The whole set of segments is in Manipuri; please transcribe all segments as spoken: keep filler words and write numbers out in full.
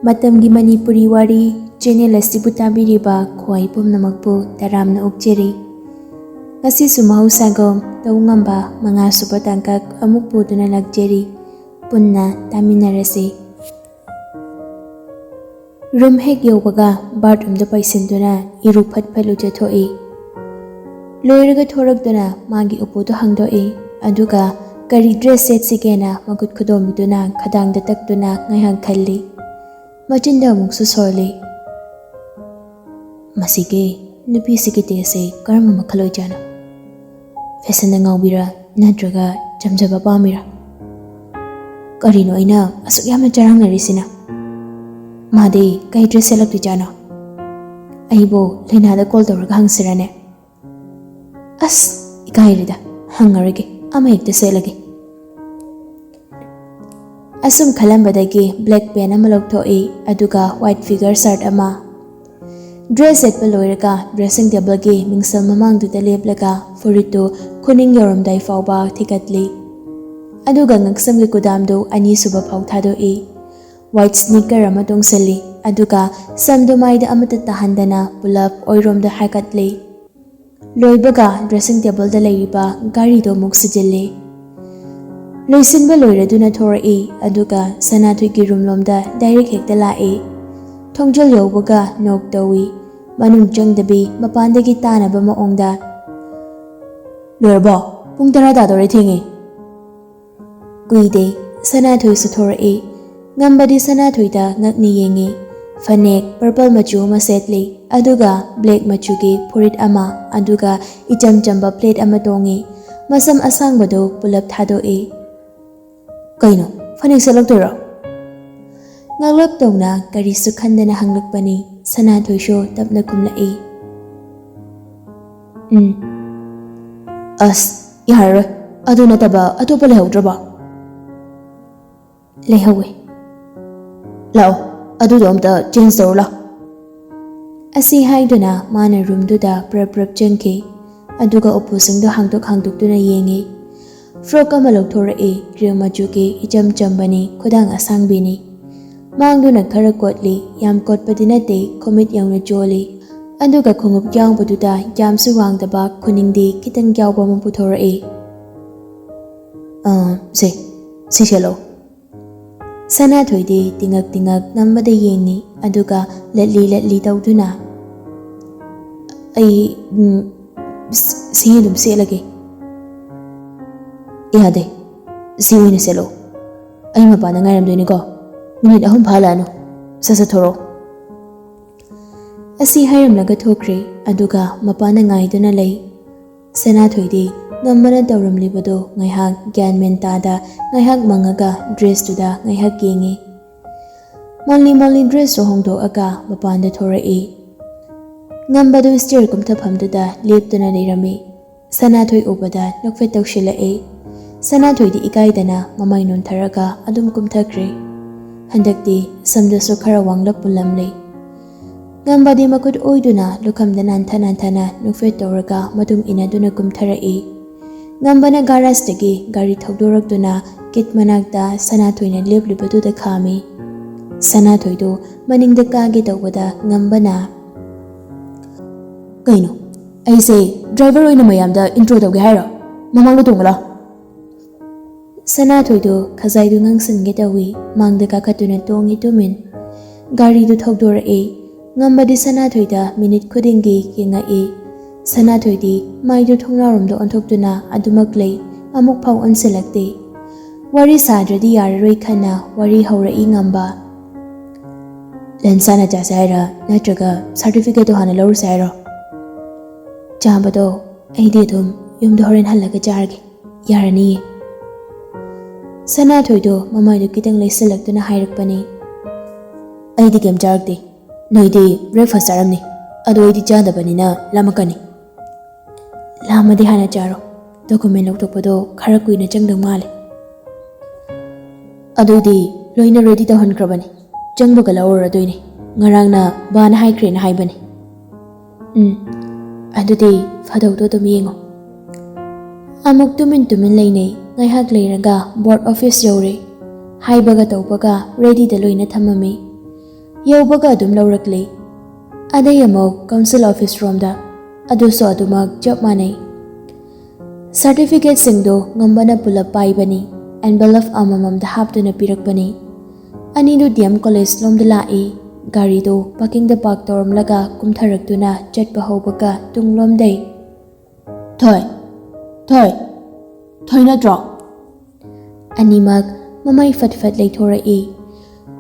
ꯃꯇꯝꯒꯤ ꯃꯅꯤꯄꯨꯔꯤ ꯋꯥꯔꯤ ꯆꯦꯅꯦꯜ ꯑꯁꯤꯕꯨ ꯇꯥꯕꯤꯔꯤꯕ ꯈ꯭ꯋꯥꯏ ꯄꯨꯝꯅꯃꯛꯄꯨ ꯇꯔꯥꯝꯅ ꯑꯣꯛꯆꯔꯤ꯫ ꯉꯁꯤꯁꯨ ꯃꯍꯧꯁꯥꯒꯨꯝ ꯇꯧ ꯉꯝꯕ ꯃꯉꯥ ꯁꯨꯕ ꯇꯥꯡꯀꯛ ꯑꯃꯨꯛ ꯄꯨꯗꯨꯅ ꯂꯥꯛꯆꯔꯤ꯫ ꯄꯨꯟꯅ ꯇꯥꯃꯤꯟꯅꯔꯁꯤ꯫ ꯔꯨꯝ ꯍꯦꯛ ꯌꯧꯕꯒ ꯕꯥꯠꯔꯨꯝꯗ ꯄꯩꯁꯤꯟꯗꯨꯅ ꯏꯔꯨ ꯐꯠ ꯐꯠ ꯂꯨꯖꯊꯣꯛꯏ꯫ ꯂꯣꯏꯔꯒ ꯊꯣꯔꯛꯇꯨꯅ ꯃꯥꯒꯤ ꯎꯄꯨꯗꯨ ꯍꯥꯡꯗꯣꯛꯏ꯫ ꯑꯗꯨꯒ ꯀꯔꯤ ꯗ꯭ꯔꯦꯁ ꯁꯦꯠꯁꯤꯒꯦꯅ ꯃꯈꯨꯠ ꯈꯨꯗꯣꯝꯕꯤꯗꯨꯅ ꯈꯗꯥꯡꯗ ꯇꯛꯇꯨꯅ ꯉꯥꯏꯍꯥꯛ ꯈꯜꯂꯤ꯫ ꯃꯆꯤꯟꯗ ꯑꯃꯨꯛꯁꯨ ꯁꯣꯜꯂꯤ꯫ ꯃꯁꯤꯒꯤ ꯅꯨꯄꯤꯁꯤꯒꯤ ꯇꯦꯁꯁꯦ ꯀꯔꯝꯕ ꯃꯈꯜ ꯑꯣꯏꯖꯥꯠꯅꯣ? ꯐꯦꯁꯟꯗ ꯉꯥꯎꯕꯤꯔꯥ ꯅꯠꯇ꯭ꯔꯒ ꯆꯝꯖꯕ ꯄꯥꯝꯃꯤꯔꯥ? ꯀꯔꯤꯅꯣ ꯑꯩꯅ ꯑꯁꯨꯛ ꯌꯥꯝꯅ ꯆꯔꯥꯡꯅꯔꯤꯁꯤꯅ? ꯃꯥꯗꯤ ꯀꯩ ꯗ꯭ꯔꯦꯁ ꯁꯦꯠꯂꯛꯇꯣꯏꯖꯥꯠꯅꯣ? ꯑꯩꯕꯨ ꯂꯩꯅꯥꯗ ꯀꯣꯜ ꯇꯧꯔꯒ ꯍꯪꯁꯤꯔꯅꯦ? ꯑꯁ, ꯏꯀꯥꯏꯔꯦꯗ, ꯍꯪꯉꯔꯣꯏꯒꯦ, ꯑꯃ ꯍꯦꯛꯇ ꯁꯦꯠꯂꯒꯦ꯫ ꯑꯁꯨꯝ ꯈꯜꯂꯝꯕꯗꯒꯤ ꯕ꯭ꯂꯦꯛ ꯄꯦꯟ ꯑꯃ ꯂꯧꯊꯣꯛꯏ, ꯑꯗꯨꯒ ꯋꯥꯏꯠ ꯐꯤꯒꯔ ꯁꯔꯠ ꯑꯃ꯫ ꯗ꯭ꯔꯦꯁ ꯁꯦꯠꯄ ꯂꯣꯏꯔꯒ ꯗ꯭ꯔꯦꯁꯤꯡ ꯇꯦꯕꯜꯒꯤ ꯃꯤꯡꯁꯦꯜ ꯃꯃꯥꯡꯗꯨꯗ ꯂꯦꯞꯂꯒ ꯐꯨꯔꯤꯠꯇꯨ ꯈꯨꯅꯤꯡ ꯌꯧꯔꯝꯗꯥꯏ ꯐꯥꯎꯕ ꯊꯤꯀꯠꯂꯤ꯫ ꯑꯗꯨꯒ ꯉꯛꯁꯝꯒꯤ ꯀꯨꯗꯥꯝꯗꯨ ꯑꯅꯤꯁꯨꯕ ꯐꯥꯎ ꯊꯥꯗꯣꯛꯏ꯫ ꯋꯥꯏꯠ ꯁ꯭ꯅꯤꯀꯔ ꯑꯃ ꯇꯣꯡꯁꯤꯜꯂꯤ, ꯑꯗꯨꯒ ꯁꯝꯗꯨ ꯃꯥꯏꯗ ꯑꯃꯠꯇ ꯇꯥꯍꯟꯗꯅ ꯄꯨꯂꯞ ꯑꯣꯏꯔꯣꯝꯗ ꯍꯥꯏꯒꯠꯂꯤ꯫ ꯂꯣꯏꯕꯒ ꯗ꯭ꯔꯦꯁꯤꯡ ꯇꯦꯕꯜꯗ ꯂꯩꯔꯤꯕ ꯘꯔꯤꯗꯣ ꯑꯃꯨꯛ ꯁꯤꯖꯤꯜꯂꯤ꯫ ꯂꯣꯏꯁꯤꯟꯕ ꯂꯣꯏꯔꯗꯨꯅ ꯊꯣꯔꯛꯏ, ꯑꯗꯨꯒ ꯁꯅꯥꯊꯣꯏꯒꯤ ꯔꯨꯝꯂꯣꯝꯗ ꯗꯥꯏꯔꯦꯛ ꯍꯦꯛꯇ ꯂꯥꯛꯏ꯫ ꯊꯣꯡꯖꯤꯜ ꯌꯧꯕꯒ ꯅꯣꯛ ꯇꯧꯏ, ꯃꯅꯨꯡ ꯆꯪꯗꯕꯤ ꯃꯄꯥꯟꯗꯒꯤ ꯇꯥꯅꯕ ꯃꯑꯣꯡꯗ꯫ "ꯂꯣꯏꯔꯕꯣ? ꯄꯨꯡ ꯇꯔꯥ ꯇꯥꯗꯧꯔꯦ, ꯊꯦꯡꯉꯦ꯫" ꯀꯨꯏꯗꯦ, ꯁꯅꯥꯊꯣꯏꯁꯨ ꯊꯣꯔꯛꯏ꯫ ꯉꯝꯕꯗꯤ ꯁꯅꯥꯊꯣꯏꯗ ꯉꯛꯅ ꯌꯦꯡꯉꯤ꯫ ꯐꯅꯦꯛ ꯄꯔꯄꯜ ꯃꯆꯨ ꯑꯃ ꯁꯦꯠꯂꯤ, ꯑꯗꯨꯒ ꯕ꯭ꯂꯦꯛ ꯃꯆꯨꯒꯤ ꯐꯨꯔꯤꯠ ꯑꯃ, ꯑꯗꯨꯒ ꯏꯆꯝ ꯆꯝꯕ ꯐ꯭ꯂꯦꯠ ꯑꯃ ꯇꯣꯡꯉꯤ꯫ ꯃꯁꯝ ꯑꯁꯥꯡꯕꯗꯨ ꯄꯨꯂꯞ ꯊꯥꯗꯣꯛꯏ꯫ "ꯀꯩꯅꯣ, ꯐꯅꯦꯛ ꯁꯦꯠꯂꯛꯇꯣꯏꯔꯣ?" ꯉꯛꯂꯞ ꯇꯧꯅ ꯀꯔꯤꯁꯨ ꯈꯟꯗꯅ ꯍꯪꯂꯛꯄꯅꯤ꯫ ꯁꯅꯥꯊꯣꯏꯁꯨ ꯇꯞꯅ ꯈꯨꯝꯂꯛꯏ꯫ "ꯎꯝ꯫ ꯑꯁ, ꯌꯥꯔꯔꯣꯏ꯫ ꯑꯗꯨ ꯅꯠꯇꯕ ꯑꯇꯣꯞꯄ ꯂꯩꯍꯧꯗ꯭ꯔꯕꯣ?" "ꯂꯩꯍꯧꯋꯦ꯫" "ꯂꯥꯛꯑꯣ, ꯑꯗꯨꯗꯣ ꯑꯝꯇ ꯆꯦꯟꯖ ꯇꯧꯔꯨ ꯂꯥꯛꯑꯣ꯫" ꯑꯁꯤ ꯍꯥꯏꯗꯨꯅ ꯃꯥꯅ ꯔꯨꯝꯗꯨꯗ ꯄ꯭ꯔꯞ ꯄ꯭ꯔꯞ ꯆꯪꯈꯤ꯫ ꯑꯗꯨꯒ ꯎꯄꯨꯁꯤꯡꯗꯣ ꯍꯥꯡꯗꯣꯛ ꯍꯥꯡꯗꯣꯛꯇꯨꯅ ꯌꯦꯡꯉꯤ꯫ ꯐ꯭ꯔꯣꯛ ꯑꯃ ꯂꯧꯊꯣꯔꯛꯏ, ꯀ꯭ꯔꯤꯝ ꯃꯆꯨꯒꯤ, ꯏꯆꯝ ꯆꯝꯕꯅꯤ, ꯈꯨꯗꯥꯡ ꯑꯁꯥꯡꯕꯤꯅꯤ꯫ ꯃꯥꯡꯗꯨꯅ ꯈꯔ ꯀꯣꯠꯂꯤ, ꯌꯥꯝ ꯀꯣꯠꯄꯗꯤ ꯅꯠꯇꯦ, ꯈꯨꯃꯤꯠ ꯌꯧꯅ ꯆꯣꯜꯂꯤ꯫ ꯑꯗꯨꯒ ꯈꯣꯡꯎꯞ ꯌꯥꯎꯕꯗꯨꯗ ꯌꯥꯝꯁꯨ ꯋꯥꯡꯗꯕ, ꯈꯨꯅꯤꯡꯗꯤ ꯈꯤꯇꯪ ꯌꯥꯎꯕ ꯑꯃ ꯄꯨꯊꯣꯔꯛꯏ꯫ "ꯑꯥ, ꯁꯦ, ꯁꯤ ꯁꯦꯠꯂꯣ꯫" ꯁꯅꯥꯊꯣꯏꯗꯤ ꯇꯤꯉꯛ ꯇꯤꯉꯛ ꯉꯝꯕꯗ ꯌꯦꯡꯉꯤ, ꯑꯗꯨꯒ ꯂꯠꯂꯤ ꯂꯠꯂꯤ ꯇꯧꯗꯨꯅ, "ꯑꯩ, ꯎꯝ, ꯁ-, ꯁꯤ ꯑꯗꯨꯝ ꯁꯦꯠꯂꯒꯦ꯫" "ꯌꯥꯗꯦ, ꯁꯤ ꯑꯣꯏꯅ ꯁꯦꯠꯂꯣ꯫ ꯑꯩ ꯃꯄꯥꯟꯗ ꯉꯥꯏꯔꯝꯗꯣꯏꯅꯤꯀꯣ꯫ ꯃꯤꯅꯤꯠ ꯑꯍꯨꯝ ꯐꯥꯍꯜꯂꯛꯑꯅꯨ꯫ ꯁꯠ ꯁꯠ ꯊꯣꯔꯛꯑꯣ꯫" ꯑꯁꯤ ꯍꯥꯏꯔꯝꯂꯒ ꯊꯣꯛꯈ꯭ꯔꯦ, ꯑꯗꯨꯒ ꯃꯄꯥꯟꯗ ꯉꯥꯏꯗꯨꯅ ꯂꯩ꯫ ꯁꯅꯥꯊꯣꯏꯗꯤ ꯉꯝꯕꯅ ꯇꯧꯔꯝꯂꯤꯕꯗꯨ ꯉꯥꯏꯍꯥꯛ ꯒ꯭ꯌꯥꯟ ꯃꯦꯟ ꯇꯥꯗ ꯉꯥꯏꯍꯥꯛ ꯃꯪꯉꯒ ꯗ꯭ꯔꯦꯁꯇꯨꯗ ꯉꯥꯏꯍꯥꯛ ꯌꯦꯡꯉꯤ꯫ ꯃꯪꯂꯤ ꯃꯪꯂꯤ ꯗ꯭ꯔꯦꯁꯇꯨ ꯍꯣꯡꯗꯣꯛꯑꯒ ꯃꯄꯥꯟꯗ ꯊꯣꯔꯛꯏ꯫ ꯉꯝꯕꯗꯨ ꯁ꯭ꯇꯦꯌꯔ ꯀꯨꯝꯊꯐꯝꯗꯨꯗ ꯂꯦꯞꯇꯨꯅ ꯂꯩꯔꯝꯃꯤ꯫ ꯁꯅꯥꯊꯣꯏ ꯎꯕꯗ ꯅꯣꯛꯐꯦꯠ ꯇꯧꯁꯤꯜꯂꯛꯏ꯫ ꯁꯅꯥꯊꯣꯏꯗꯤ ꯏꯀꯥꯏꯗꯅ ꯃꯃꯥꯏ ꯅꯣꯟꯊꯔꯒ ꯑꯗꯨꯝ ꯀꯨꯝꯊꯈ꯭ꯔꯦ꯫ ꯍꯟꯗꯛꯇꯤ ꯁꯝꯗꯨꯁꯨ ꯈꯔ ꯋꯥꯡꯂꯞ ꯄꯨꯜꯂꯝꯂꯦ꯫ ꯉꯝꯕꯗꯤ ꯃꯈꯨꯠ ꯑꯣꯏꯗꯨꯅ ꯂꯨꯈꯝꯗ ꯅꯥꯟꯊ ꯅꯥꯟꯊꯅ ꯅꯣꯛꯐꯦꯠ ꯇꯧꯔꯒ ꯃꯇꯨꯡ ꯏꯟꯅꯗꯨꯅ ꯀꯨꯝꯊꯔꯛꯏ꯫ ꯉꯝꯕꯅ ꯒꯥꯔꯥꯖꯇꯒꯤ ꯒꯥꯔꯤ ꯊꯧꯗꯣꯔꯛꯇꯨꯅ ꯒꯦꯠ ꯃꯅꯥꯛꯇ ꯁꯅꯥꯊꯣꯏꯅ ꯂꯦꯞꯂꯤꯕꯗꯨꯗ ꯈꯥꯝꯃꯤ꯫ ꯁꯅꯥꯊꯣꯏꯗꯨ ꯃꯅꯤꯡꯗ ꯀꯥꯒꯦ ꯇꯧꯕꯗ ꯉꯝꯕꯅ, "ꯀꯩꯅꯣ, ꯑꯩꯁꯦ ꯗ꯭ꯔꯥꯏꯚꯔ ꯑꯣꯏꯅ ꯃꯌꯥꯝꯗ ꯏꯟꯇ꯭ꯔꯣ ꯇꯧꯒꯦ ꯍꯥꯏꯔꯣ? ꯃꯃꯥꯡꯗ ꯇꯣꯡꯉꯨ ꯂꯥꯎ꯫" ꯁꯅꯥꯊꯣꯏꯗꯨ ꯈꯖꯥꯏꯗꯨ ꯉꯥꯡꯁꯤꯟꯒꯦ ꯇꯧꯏ, ꯃꯥꯡꯗ ꯀꯥꯈꯠꯇꯨꯅ ꯇꯣꯡꯉꯤ ꯇꯨꯃꯤꯟ꯫ ꯒꯥꯔꯤꯗꯨ ꯊꯧꯗꯣꯔꯛꯏ꯫ ꯉꯝꯕꯗꯤ ꯁꯅꯥꯊꯣꯏꯗ ꯃꯤꯅꯤꯠ ꯈꯨꯗꯤꯡꯒꯤ ꯌꯦꯡꯉꯛꯏ꯫ ꯁꯅꯥꯊꯣꯏꯗꯤ ꯃꯥꯏꯗꯨ ꯊꯣꯡꯅꯥꯎꯔꯣꯝꯗ ꯑꯣꯟꯊꯣꯛꯇꯨꯅ ꯑꯗꯨꯃꯛ ꯂꯩ, ꯑꯃꯨꯛ ꯐꯥꯎ ꯑꯣꯟꯁꯤꯜꯂꯛꯇꯦ꯫ ꯋꯥꯔꯤ ꯁꯥꯗ꯭ꯔꯗꯤ ꯌꯥꯔꯔꯣꯏ ꯈꯟꯅ ꯋꯥꯔꯤ ꯍꯧꯔꯛꯏ ꯉꯝꯕ꯫ "ꯂꯟꯁ ꯍꯥꯟꯅ ꯆꯥꯁꯦ ꯍꯥꯏꯔ, ꯅꯠꯇ꯭ꯔꯒ ꯁꯥꯔꯇꯤꯐꯤꯀꯦꯠꯇꯣ ꯍꯥꯟꯅ ꯂꯧꯔꯨꯁꯦ ꯍꯥꯏꯔꯣ?" "ꯆꯥꯕꯗꯣ ꯑꯩꯗꯤ ꯑꯗꯨꯝ ꯌꯨꯝꯗ ꯍꯣꯔꯦꯟ ꯍꯜꯂꯒ ꯆꯥꯔꯒꯦ, ꯌꯥꯔꯅꯤꯌꯦ꯫" ꯁꯅꯥꯊꯣꯏꯗꯣ ꯃꯃꯥꯏꯗꯨ ꯈꯤꯇꯪ ꯂꯩꯁꯤꯜꯂꯛꯇꯨꯅ ꯍꯥꯏꯔꯛꯄꯅꯤ꯫ "ꯑꯩꯗꯤ ꯀꯩꯝ ꯆꯥꯔꯛꯇꯦ꯫ ꯅꯣꯏꯗꯤ ꯕ꯭ꯔꯦꯛꯐꯥꯁ ꯆꯥꯔꯝꯅꯤ, ꯑꯗꯣ ꯑꯩꯗꯤ ꯆꯥꯗꯕꯅꯤꯅ ꯂꯥꯝꯃꯛꯀꯅꯤ꯫" "ꯂꯥꯝꯃꯗꯤ ꯍꯥꯟꯅ ꯆꯥꯔꯣ, ꯗꯣꯀꯨꯃꯦꯟ ꯂꯧꯊꯣꯛꯄꯗꯣ ꯈꯔ ꯀꯨꯏꯅ ꯆꯪꯗꯧ ꯃꯥꯜꯂꯦ꯫" "ꯑꯗꯨꯗꯤ ꯂꯣꯏꯅ ꯔꯦꯗꯤ ꯇꯧꯍꯟꯈ꯭ꯔꯕꯅꯤ, ꯆꯪꯕꯒ ꯂꯧꯔꯨꯔꯗꯣꯏꯅꯤ꯫ ꯉꯔꯥꯡꯅ ꯕꯥꯅ ꯍꯥꯏꯈ꯭ꯔꯦꯅ ꯍꯥꯏꯕꯅꯤ꯫" "ꯎꯝ, ꯑꯗꯨꯗꯤ ꯐꯥꯗꯧꯗꯣ ꯑꯗꯨꯝ ꯌꯦꯡꯉꯣ꯫" ꯑꯃꯨꯛ ꯇꯨꯃꯤꯟ ꯇꯨꯃꯤꯟ ꯂꯩꯅꯩ꯫ ꯉꯥꯏꯍꯥꯛ ꯂꯩꯔꯒ ꯕꯣꯔꯗ ꯑꯣꯐꯤꯁ ꯌꯧꯔꯦ꯫ ꯍꯥꯏꯕꯒ ꯇꯧꯕꯒ ꯔꯦꯗꯤꯗ ꯂꯣꯏꯅ ꯊꯝꯃꯝꯃꯤ꯫ ꯌꯧꯕꯒ ꯑꯗꯨꯝ ꯂꯧꯔꯛꯂꯤ꯫ ꯑꯗꯩ ꯑꯃꯨꯛ ꯀꯥꯎꯟꯁꯤꯜ ꯑꯣꯐꯤꯁ ꯔꯣꯝꯗ, ꯑꯗꯨꯁꯨ ꯑꯗꯨꯃꯛ ꯆꯞ ꯃꯥꯟꯅꯩ꯫ ꯁꯥꯔꯇꯤꯐꯤꯀꯦꯠꯁꯤꯡꯗꯨ ꯉꯝꯕꯅ ꯄꯨꯂꯞ ꯄꯥꯏꯕꯅꯤ, ꯑꯦꯟꯚꯦꯂꯞ ꯑꯃꯃꯝꯗ ꯍꯥꯞꯇꯨꯅ ꯄꯤꯔꯛꯄꯅꯤ꯫ ꯑꯅꯤꯗꯨ ꯗꯤ ꯑꯦꯝ ꯀꯣꯂꯦꯖ ꯂꯣꯝꯗ ꯂꯥꯛꯏ꯫ ꯒꯥꯔꯤꯗꯨ ꯄꯥꯔꯀꯤꯡꯗ ꯄꯥꯔꯛ ꯇꯧꯔꯝꯂꯒ ꯀꯨꯝꯊꯔꯛꯇꯨꯅ ꯆꯠꯄ ꯍꯧꯕꯒ ꯇꯨꯡꯂꯣꯝꯗꯩ, "ꯊꯣꯏ, ꯊꯣꯏ, ꯊꯣꯏ ꯅꯠꯇ꯭ꯔꯣ?" ꯑꯅꯤꯃꯛ ꯃꯃꯩ ꯐꯠ ꯐꯠ ꯂꯩꯊꯣꯔꯛꯏ꯫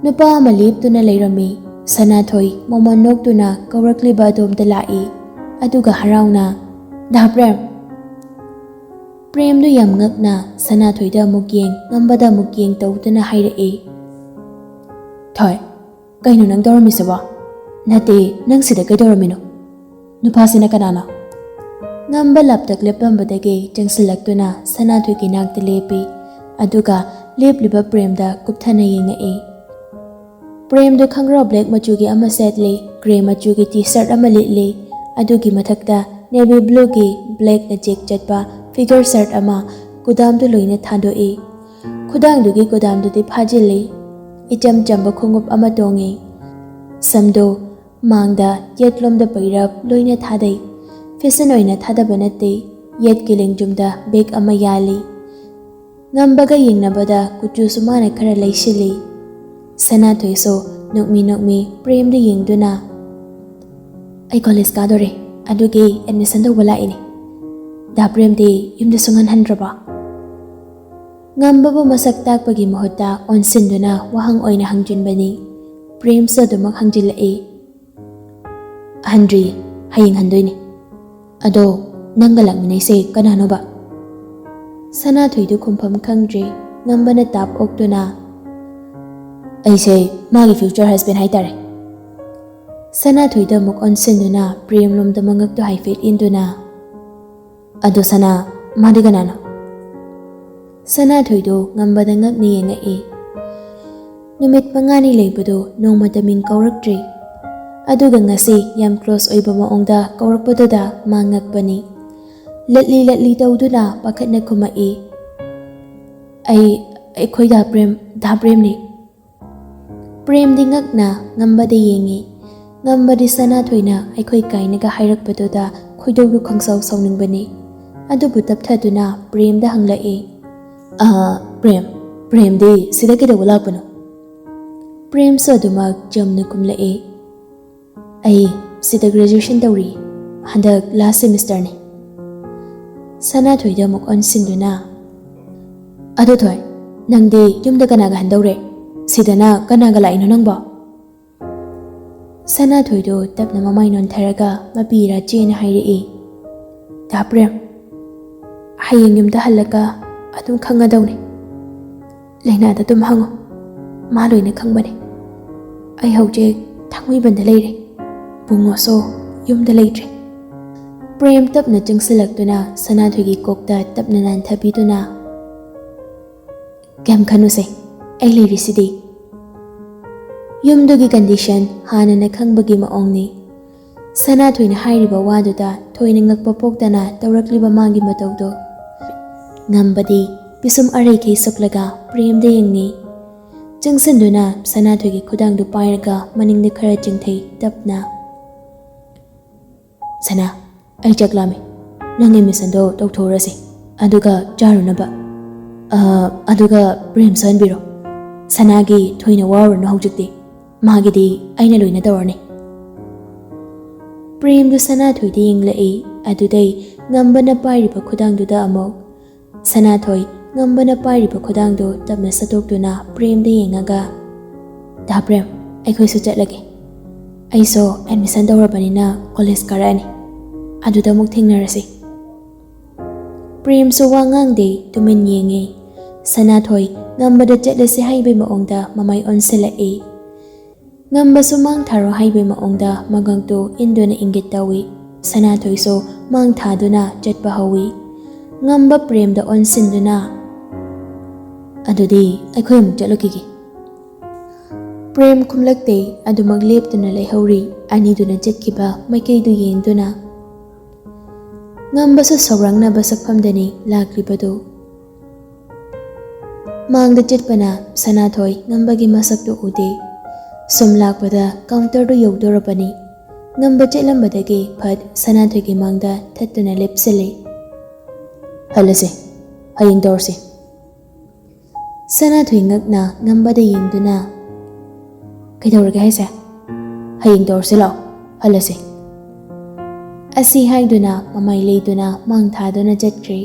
ꯅꯨꯄꯥ ꯑꯃ ꯂꯦꯞꯇꯨꯅ ꯂꯩꯔꯝꯃꯤ꯫ ꯁꯅꯥꯊꯣꯏ ꯃꯃꯣꯟ ꯅꯣꯛꯇꯨꯅ ꯀꯧꯔꯛꯂꯤꯕ ꯑꯗꯣꯝꯗ ꯂꯥꯛꯏ, ꯑꯗꯨꯒ ꯍꯔꯥꯎꯅ, "ꯗꯥ ꯄ꯭ꯔꯦꯝ!" ꯄ꯭ꯔꯦꯝꯗꯨ ꯌꯥꯝ ꯉꯛꯅ ꯁꯅꯥꯊꯣꯏꯗ ꯑꯃꯨꯛ ꯌꯦꯡ, ꯉꯝꯕꯗ ꯑꯃꯨꯛ ꯌꯦꯡ ꯇꯧꯗꯨꯅ ꯍꯥꯏꯔꯛꯏ, "ꯊꯣꯏ, ꯀꯩꯅꯣ ꯅꯪ ꯇꯧꯔꯝꯃꯤꯁꯤꯕꯣ? ꯅꯠꯇꯦ, ꯅꯪ ꯁꯤꯗ ꯀꯩꯗꯧꯔꯝꯃꯤꯅꯣ? ꯅꯨꯄꯥꯁꯤꯅ ꯀꯅꯥꯅꯣ?" ꯉꯝꯕ ꯂꯥꯞꯇꯛ ꯂꯦꯞꯂꯝꯕꯗꯒꯤ ꯆꯪꯁꯤꯜꯂꯛꯇꯨꯅ ꯁꯅꯥꯊꯣꯏꯒꯤ ꯅꯥꯛꯇ ꯂꯦꯞꯄꯤ, ꯑꯗꯨꯒ ꯂꯦꯞꯂꯤꯕ ꯄ꯭ꯔꯦꯝꯗ ꯀꯨꯞꯊꯅ ꯌꯦꯡꯉꯛꯏ꯫ ꯄ꯭ꯔꯦꯝꯗꯨ ꯈꯪꯒ꯭ꯔꯥꯎ ꯕ꯭ꯂꯦꯛ ꯃꯆꯨꯒꯤ ꯑꯃ ꯁꯦꯠꯂꯤ, ꯒ꯭ꯔꯦ ꯃꯆꯨꯒꯤ ꯇꯤ ꯁꯔꯠ ꯑꯃ ꯂꯤꯠꯂꯤ, ꯑꯗꯨꯒꯤ ꯃꯊꯛꯇ ꯅꯦꯚꯤ ꯕ꯭ꯂꯨꯒꯤ ꯕ꯭ꯂꯦꯛꯅ ꯆꯦꯛ ꯆꯠꯄ ꯐꯤꯒꯔ ꯁꯔꯠ ꯑꯃ, ꯀꯨꯗꯥꯝꯗꯨ ꯂꯣꯏꯅ ꯊꯥꯗꯣꯛꯏ꯫ ꯈꯨꯗꯥꯡꯗꯨꯒꯤ ꯀꯨꯗꯥꯝꯗꯨꯗꯤ ꯐꯥꯖꯤꯜꯂꯤ꯫ ꯏꯆꯝ ꯆꯝꯕ ꯈꯣꯡꯎꯞ ꯑꯃ ꯇꯣꯡꯉꯤ꯫ ꯁꯝꯗꯨ ꯃꯥꯡꯗ ꯌꯦꯠꯂꯣꯝꯗ ꯄꯩꯔꯞ ꯂꯣꯏꯅ ꯊꯥꯗꯩ꯫ ꯐꯦꯁꯟ ꯑꯣꯏꯅ ꯊꯥꯗꯕ ꯅꯠꯇꯦ, ꯌꯦꯠꯀꯤ ꯂꯦꯡꯖꯨꯝꯗ ꯕꯦꯒ ꯑꯃ ꯌꯥꯜꯂꯤ꯫ ꯉꯝꯕꯒ ꯌꯦꯡꯅꯕꯗ ꯀꯨꯆꯨꯁꯨ ꯃꯥꯅ ꯈꯔ ꯂꯩꯁꯤꯜꯂꯤ꯫ ꯁꯅꯥꯊꯣꯏꯁꯨ ꯅꯣꯛꯃꯤ ꯅꯣꯛꯃꯤ ꯄ꯭ꯔꯦꯝꯗ ꯌꯦꯡꯗꯨꯅ, "ꯑꯩ ꯀꯣꯂꯦꯖ ꯀꯥꯗꯣꯔꯦ, ꯑꯗꯨꯒꯤ ꯑꯦꯗꯃꯤꯁꯟ ꯇꯧꯕ ꯂꯥꯛꯏꯅꯦ꯫ ꯗꯥ ꯄ꯭ꯔꯦꯝꯗꯤ ꯌꯨꯝꯗ ꯁꯨꯡꯍꯟ ꯍꯟꯗ꯭ꯔꯕꯣ?" ꯉꯝꯕꯕꯨ ꯃꯁꯛ ꯇꯥꯛꯄꯒꯤ ꯃꯍꯨꯠꯇ ꯑꯣꯟꯁꯤꯟꯗꯨꯅ ꯋꯥꯍꯪ ꯑꯣꯏꯅ ꯍꯪꯖꯤꯟꯕꯅꯤ꯫ ꯄ꯭ꯔꯦꯝꯁꯨ ꯑꯗꯨꯃꯛ ꯍꯪꯖꯤꯜꯂꯛꯏ꯫ "ꯍꯟꯗ꯭ꯔꯤ, ꯍꯌꯦꯡ ꯍꯟꯗꯣꯏꯅꯤ꯫ ꯑꯗꯣ ꯅꯪꯒ ꯂꯥꯛꯃꯤꯟꯅꯩꯁꯦ ꯀꯅꯥꯅꯣꯕ?" ꯁꯅꯥꯊꯣꯏꯗꯨ ꯈꯨꯝꯐꯝ ꯈꯪꯗ꯭ꯔꯦ꯫ ꯉꯝꯕꯅ ꯇꯥꯞ ꯑꯣꯛꯇꯨꯅ, "ꯑꯩꯁꯦ ꯃꯥꯒꯤ ꯐ꯭ꯌꯨꯆꯔ ꯍꯁꯕꯦꯟ ꯍꯥꯏꯇꯥꯔꯦ꯫" ꯁꯅꯥꯊꯣꯏꯗ ꯑꯃꯨꯛ ꯑꯣꯟꯁꯤꯟꯗꯨꯅ ꯄ꯭ꯔꯦꯝꯂꯣꯝꯗ ꯃꯉꯛꯇꯨ ꯍꯥꯏꯐꯦꯠ ꯏꯟꯗꯨꯅ, "ꯑꯗꯣ ꯁꯅꯥ, ꯃꯥꯗꯤ ꯀꯅꯥꯅꯣ?" ꯁꯅꯥꯊꯣꯏꯗꯨ ꯉꯝꯕꯗ ꯉꯛꯅ ꯌꯦꯡꯉꯛꯏ꯫ ꯅꯨꯃꯤꯠ ꯃꯉꯥꯅꯤ ꯂꯩꯕꯗꯨ ꯅꯣꯡꯃꯇ ꯃꯤꯡ ꯀꯧꯔꯛꯇ꯭ꯔꯤ꯫ ꯑꯗꯨꯒ ꯉꯁꯤ ꯌꯥꯝ ꯀ꯭ꯂꯣꯁ ꯑꯣꯏꯕ ꯃꯑꯣꯡꯗ ꯀꯧꯔꯛꯄꯗꯨꯗ ꯃꯥ ꯉꯛꯄꯅꯤ꯫ ꯂꯠꯂꯤ ꯂꯠꯂꯤ ꯇꯧꯗꯨꯅ ꯄꯥꯈꯠꯅ ꯈꯨꯝꯃꯛꯏ, "ꯑꯩ, ꯑꯩꯈꯣꯏ ꯗꯥ ꯄ꯭ꯔꯦꯝ, "ꯗꯥ ꯄ꯭ꯔꯦꯝꯅꯤ?" ꯄ꯭ꯔꯦꯝꯗꯤ ꯉꯛꯅ ꯉꯝꯕꯗ ꯌꯦꯡꯉꯤ꯫ ꯉꯝꯕꯗꯤ ꯁꯅꯥꯊꯣꯏꯅ "ꯑꯩꯈꯣꯏ" ꯀꯥꯏꯅꯒ ꯍꯥꯏꯔꯛꯄꯗꯨꯗ ꯈꯣꯏꯗꯧꯗꯨ ꯈꯪꯁꯥꯎ ꯁꯥꯎꯅꯤꯡꯕꯅꯤ꯫ ꯑꯗꯨꯕꯨ ꯇꯞꯊꯗꯨꯅ ꯄ꯭ꯔꯦꯝꯗ ꯍꯪꯂꯛꯏ, "ꯑꯥ, ꯄ꯭ꯔꯦꯝ, ꯄ꯭ꯔꯦꯝꯗꯤ ꯁꯤꯗ ꯀꯩꯗꯧꯕ ꯂꯥꯛꯄꯅꯣ?" ꯄ꯭ꯔꯦꯝꯁꯨ ꯑꯗꯨꯃꯛ ꯆꯝꯅ ꯈꯨꯝꯂꯛꯏ, "ꯑꯩ ꯁꯤꯗ graduation ꯇꯧꯔꯤ, ꯍꯟꯗꯛ last semesterꯅꯤ꯫" ꯁꯅꯥꯊꯣꯏꯗ ꯑꯃꯨꯛ ꯑꯣꯟꯁꯤꯟꯗꯨꯅ, "ꯑꯗꯣ ꯊꯣꯏ, ꯅꯪꯗꯤ ꯌꯨꯝꯗ ꯀꯅꯥꯒ ꯍꯟꯗꯧꯔꯦ? ꯁꯤꯗꯅ ꯀꯅꯥꯒ ꯂꯥꯛꯏꯅꯣ ꯅꯪꯕꯣ?" ꯁꯅꯥꯊꯣꯏꯗꯣ ꯇꯞꯅ ꯃꯃꯥꯏ ꯅꯣꯟꯊꯔꯒ ꯃꯄꯤ ꯏꯔꯥ ꯆꯦꯅ ꯍꯥꯏꯔꯛꯏ, "ꯗꯥ ꯄ꯭ꯔꯦꯝ, ꯍꯌꯦꯡ ꯌꯨꯝꯗ ꯍꯜꯂꯒ ꯑꯗꯨꯝ ꯈꯪꯉꯗꯧꯅꯤ꯫ ꯂꯩꯅꯥꯗ ꯑꯗꯨꯝ ꯍꯪꯉꯨ, ꯃꯥ ꯂꯣꯏꯅ ꯈꯪꯕꯅꯤ꯫ ꯑꯩ ꯍꯧꯖꯤꯛ ꯊꯥꯡꯃꯩꯕꯟꯗ ꯂꯩꯔꯦ꯫ ꯕꯨꯡꯉꯣꯁꯨ ꯌꯨꯝꯗ ꯂꯩꯇ꯭ꯔꯦ꯫" ꯄ꯭ꯔꯦꯝ ꯇꯞꯅ ꯆꯪꯁꯤꯜꯂꯛꯇꯨꯅ ꯁꯅꯥꯊꯣꯏꯒꯤ ꯀꯣꯛꯇ ꯇꯞꯅ ꯅꯥꯟꯊꯕꯤꯗꯨꯅ, "ꯀꯩꯝ ꯈꯟꯅꯨꯁꯦ, ꯑꯩ ꯂꯩꯔꯤꯁꯤꯗꯤ꯫" ꯌꯨꯝꯗꯨꯒꯤ condition ꯍꯥꯟꯅꯅ ꯈꯪꯕꯒꯤ ꯃꯑꯣꯡꯅꯤ꯫ ꯁꯅꯥꯊꯣꯏꯅ ꯍꯥꯏꯔꯤꯕ ꯋꯥꯗꯨꯗ ꯊꯣꯏꯅ ꯉꯛꯄ ꯄꯣꯛꯇꯅ ꯇꯧꯔꯛꯂꯤꯕ ꯃꯥꯒꯤ ꯃꯇꯧꯗꯣ꯫ ꯉꯝꯕꯗꯤ ꯄꯤꯁꯨꯝ ꯑꯔꯩꯈꯩ ꯁꯨꯛꯂꯒ ꯄ꯭ꯔꯦꯝꯗ ꯌꯦꯡꯉꯤ꯫ ꯆꯪꯁꯤꯟꯗꯨꯅ ꯁꯅꯥꯊꯣꯏꯒꯤ ꯈꯨꯗꯥꯡꯗꯨ ꯄꯥꯏꯔꯒ ꯃꯅꯤꯡꯗ ꯈꯔ ꯆꯤꯡꯊꯩ ꯇꯞꯅ꯫ "ꯁꯅꯥ, ꯑꯩ ꯆꯥꯛ ꯂꯥꯝꯃꯦ꯫ ꯅꯪ admissionꯗꯣ ꯇꯧꯊꯣꯛꯎꯔꯁꯦ꯫ ꯑꯗꯨꯒ ꯆꯥꯔꯨꯅꯕ, ꯑ, ꯑꯗꯨꯒ ꯄ꯭ꯔꯦꯝ ꯁꯣꯟꯕꯤꯔꯣ꯫ ꯁꯅꯥꯒꯤ ꯊꯣꯏꯅ ꯋꯥꯔꯨꯔꯅꯨ ꯍꯧꯖꯤꯛꯇꯤ꯫ ꯃꯥꯒꯤꯗꯤ ꯑꯩꯅ ꯂꯣꯏꯅ ꯇꯧꯔꯅꯤ꯫" ꯄ꯭ꯔꯦꯝꯗꯨ ꯁꯅꯥꯊꯣꯏꯗ ꯌꯦꯡꯂꯛꯏ꯫ ꯑꯗꯨꯗꯩ ꯉꯝꯕꯅ ꯄꯥꯏꯔꯤꯕ ꯈꯨꯗꯥꯡꯗꯨꯗ ꯑꯃꯨꯛ꯫ ꯁꯅꯥꯊꯣꯏ ꯉꯝꯕꯅ ꯄꯥꯏꯔꯤꯕ ꯈꯨꯗꯥꯡꯗꯨ ꯇꯞꯅ ꯁꯠꯇꯣꯛꯇꯨꯅ ꯄ꯭ꯔꯦꯝꯗ ꯌꯦꯡꯉꯒ, "ꯗꯥ ꯄ꯭ꯔꯦꯝ, ꯑꯩꯈꯣꯏꯁꯨ ꯆꯠꯂꯒꯦ꯫ ꯑꯩꯁꯨ admission ꯇꯧꯔꯕꯅꯤꯅ college ꯀꯥꯔꯛꯑꯅꯤ꯫ ꯑꯗꯨꯗ ꯑꯃꯨꯛ ꯊꯦꯡꯅꯔꯁꯤ꯫" ꯄ꯭ꯔꯦꯝꯁꯨ ꯋꯥ ꯉꯥꯡꯗꯦ, ꯇꯨꯃꯤꯟ ꯌꯦꯡꯉꯦ꯫ ꯁꯅꯥꯊꯣꯏ ꯉꯝꯕꯗ ꯆꯠꯂꯁꯤ ꯍꯥꯏꯕꯩ ꯃꯑꯣꯡꯗ ꯃꯃꯥꯏ ꯑꯣꯟꯁꯤꯜꯂꯛꯏ꯫ ꯉꯝꯕꯁꯨ ꯃꯥꯡ ꯊꯥꯔꯣ ꯍꯥꯏꯕꯩ ꯃꯑꯣꯡꯗ ꯃꯉꯛꯇꯨ ꯏꯟꯗꯨꯅ ꯏꯪꯒꯤꯠ ꯇꯧꯏ꯫ ꯁꯅꯥꯊꯣꯏꯁꯨ ꯃꯥꯡ ꯊꯥꯗꯨꯅ ꯆꯠꯄ ꯍꯧꯏ꯫ ꯉꯝꯕ ꯄ꯭ꯔꯦꯝꯗ ꯑꯣꯟꯁꯤꯟꯗꯨꯅ, "ꯑꯗꯨꯗꯤ ꯑꯩꯈꯣꯏ ꯑꯃꯨꯛ ꯆꯠꯂꯨꯈꯤꯒꯦ꯫" ꯄ꯭ꯔꯦꯝ ꯈꯨꯝꯂꯛꯇꯦ, ꯑꯗꯨꯃꯛ ꯂꯦꯞꯇꯨꯅ ꯂꯩꯍꯧꯔꯤ꯫ ꯑꯅꯤꯗꯨꯅ ꯆꯠꯈꯤꯕ ꯃꯥꯏꯀꯩꯗꯨ ꯌꯦꯡꯗꯨꯅ꯫ ꯉꯝꯕꯁꯨ ꯁꯧꯔꯥꯡꯅꯕ ꯁꯛꯐꯝꯗꯅꯤ ꯂꯥꯛꯂꯤꯕꯗꯨ꯫ ꯃꯥꯡꯗ ꯆꯠꯄꯅ ꯁꯅꯥꯊꯣꯏ ꯉꯝꯕꯒꯤ ꯃꯁꯛꯇꯨ ꯎꯗꯦ꯫ ꯁꯨꯝ ꯂꯥꯛꯄꯗ ꯀꯥꯎꯟꯇꯔꯗꯨ ꯌꯧꯗꯣꯔꯕꯅꯤ꯫ ꯉꯝꯕ ꯆꯠꯂꯝꯕꯗꯒꯤ ꯐꯠ ꯁꯅꯥꯊꯣꯏꯒꯤ ꯃꯥꯡꯗ ꯊꯠꯇꯨꯅ ꯂꯦꯞꯁꯤꯜꯂꯤ꯫ "ꯍꯜꯂꯁꯦ, ꯍꯌꯦꯡ ꯇꯧꯔꯁꯤ꯫" ꯁꯅꯥꯊꯣꯏ ꯉꯛꯅ ꯉꯝꯕꯗ ꯌꯦꯡꯗꯨꯅ, "ꯀꯩꯗꯧꯔꯒꯦ ꯍꯥꯏꯁꯦ? ꯍꯌꯦꯡ ꯇꯧꯔꯁꯤ ꯂꯥꯛꯑꯣ, ꯍꯜꯂꯁꯦ꯫" ꯑꯁꯤ ꯍꯥꯏꯗꯨꯅ ꯃꯃꯥꯏ ꯂꯩꯗꯨꯅ ꯃꯥꯡ ꯊꯥꯗꯨꯅ ꯆꯠꯈ꯭ꯔꯦ꯫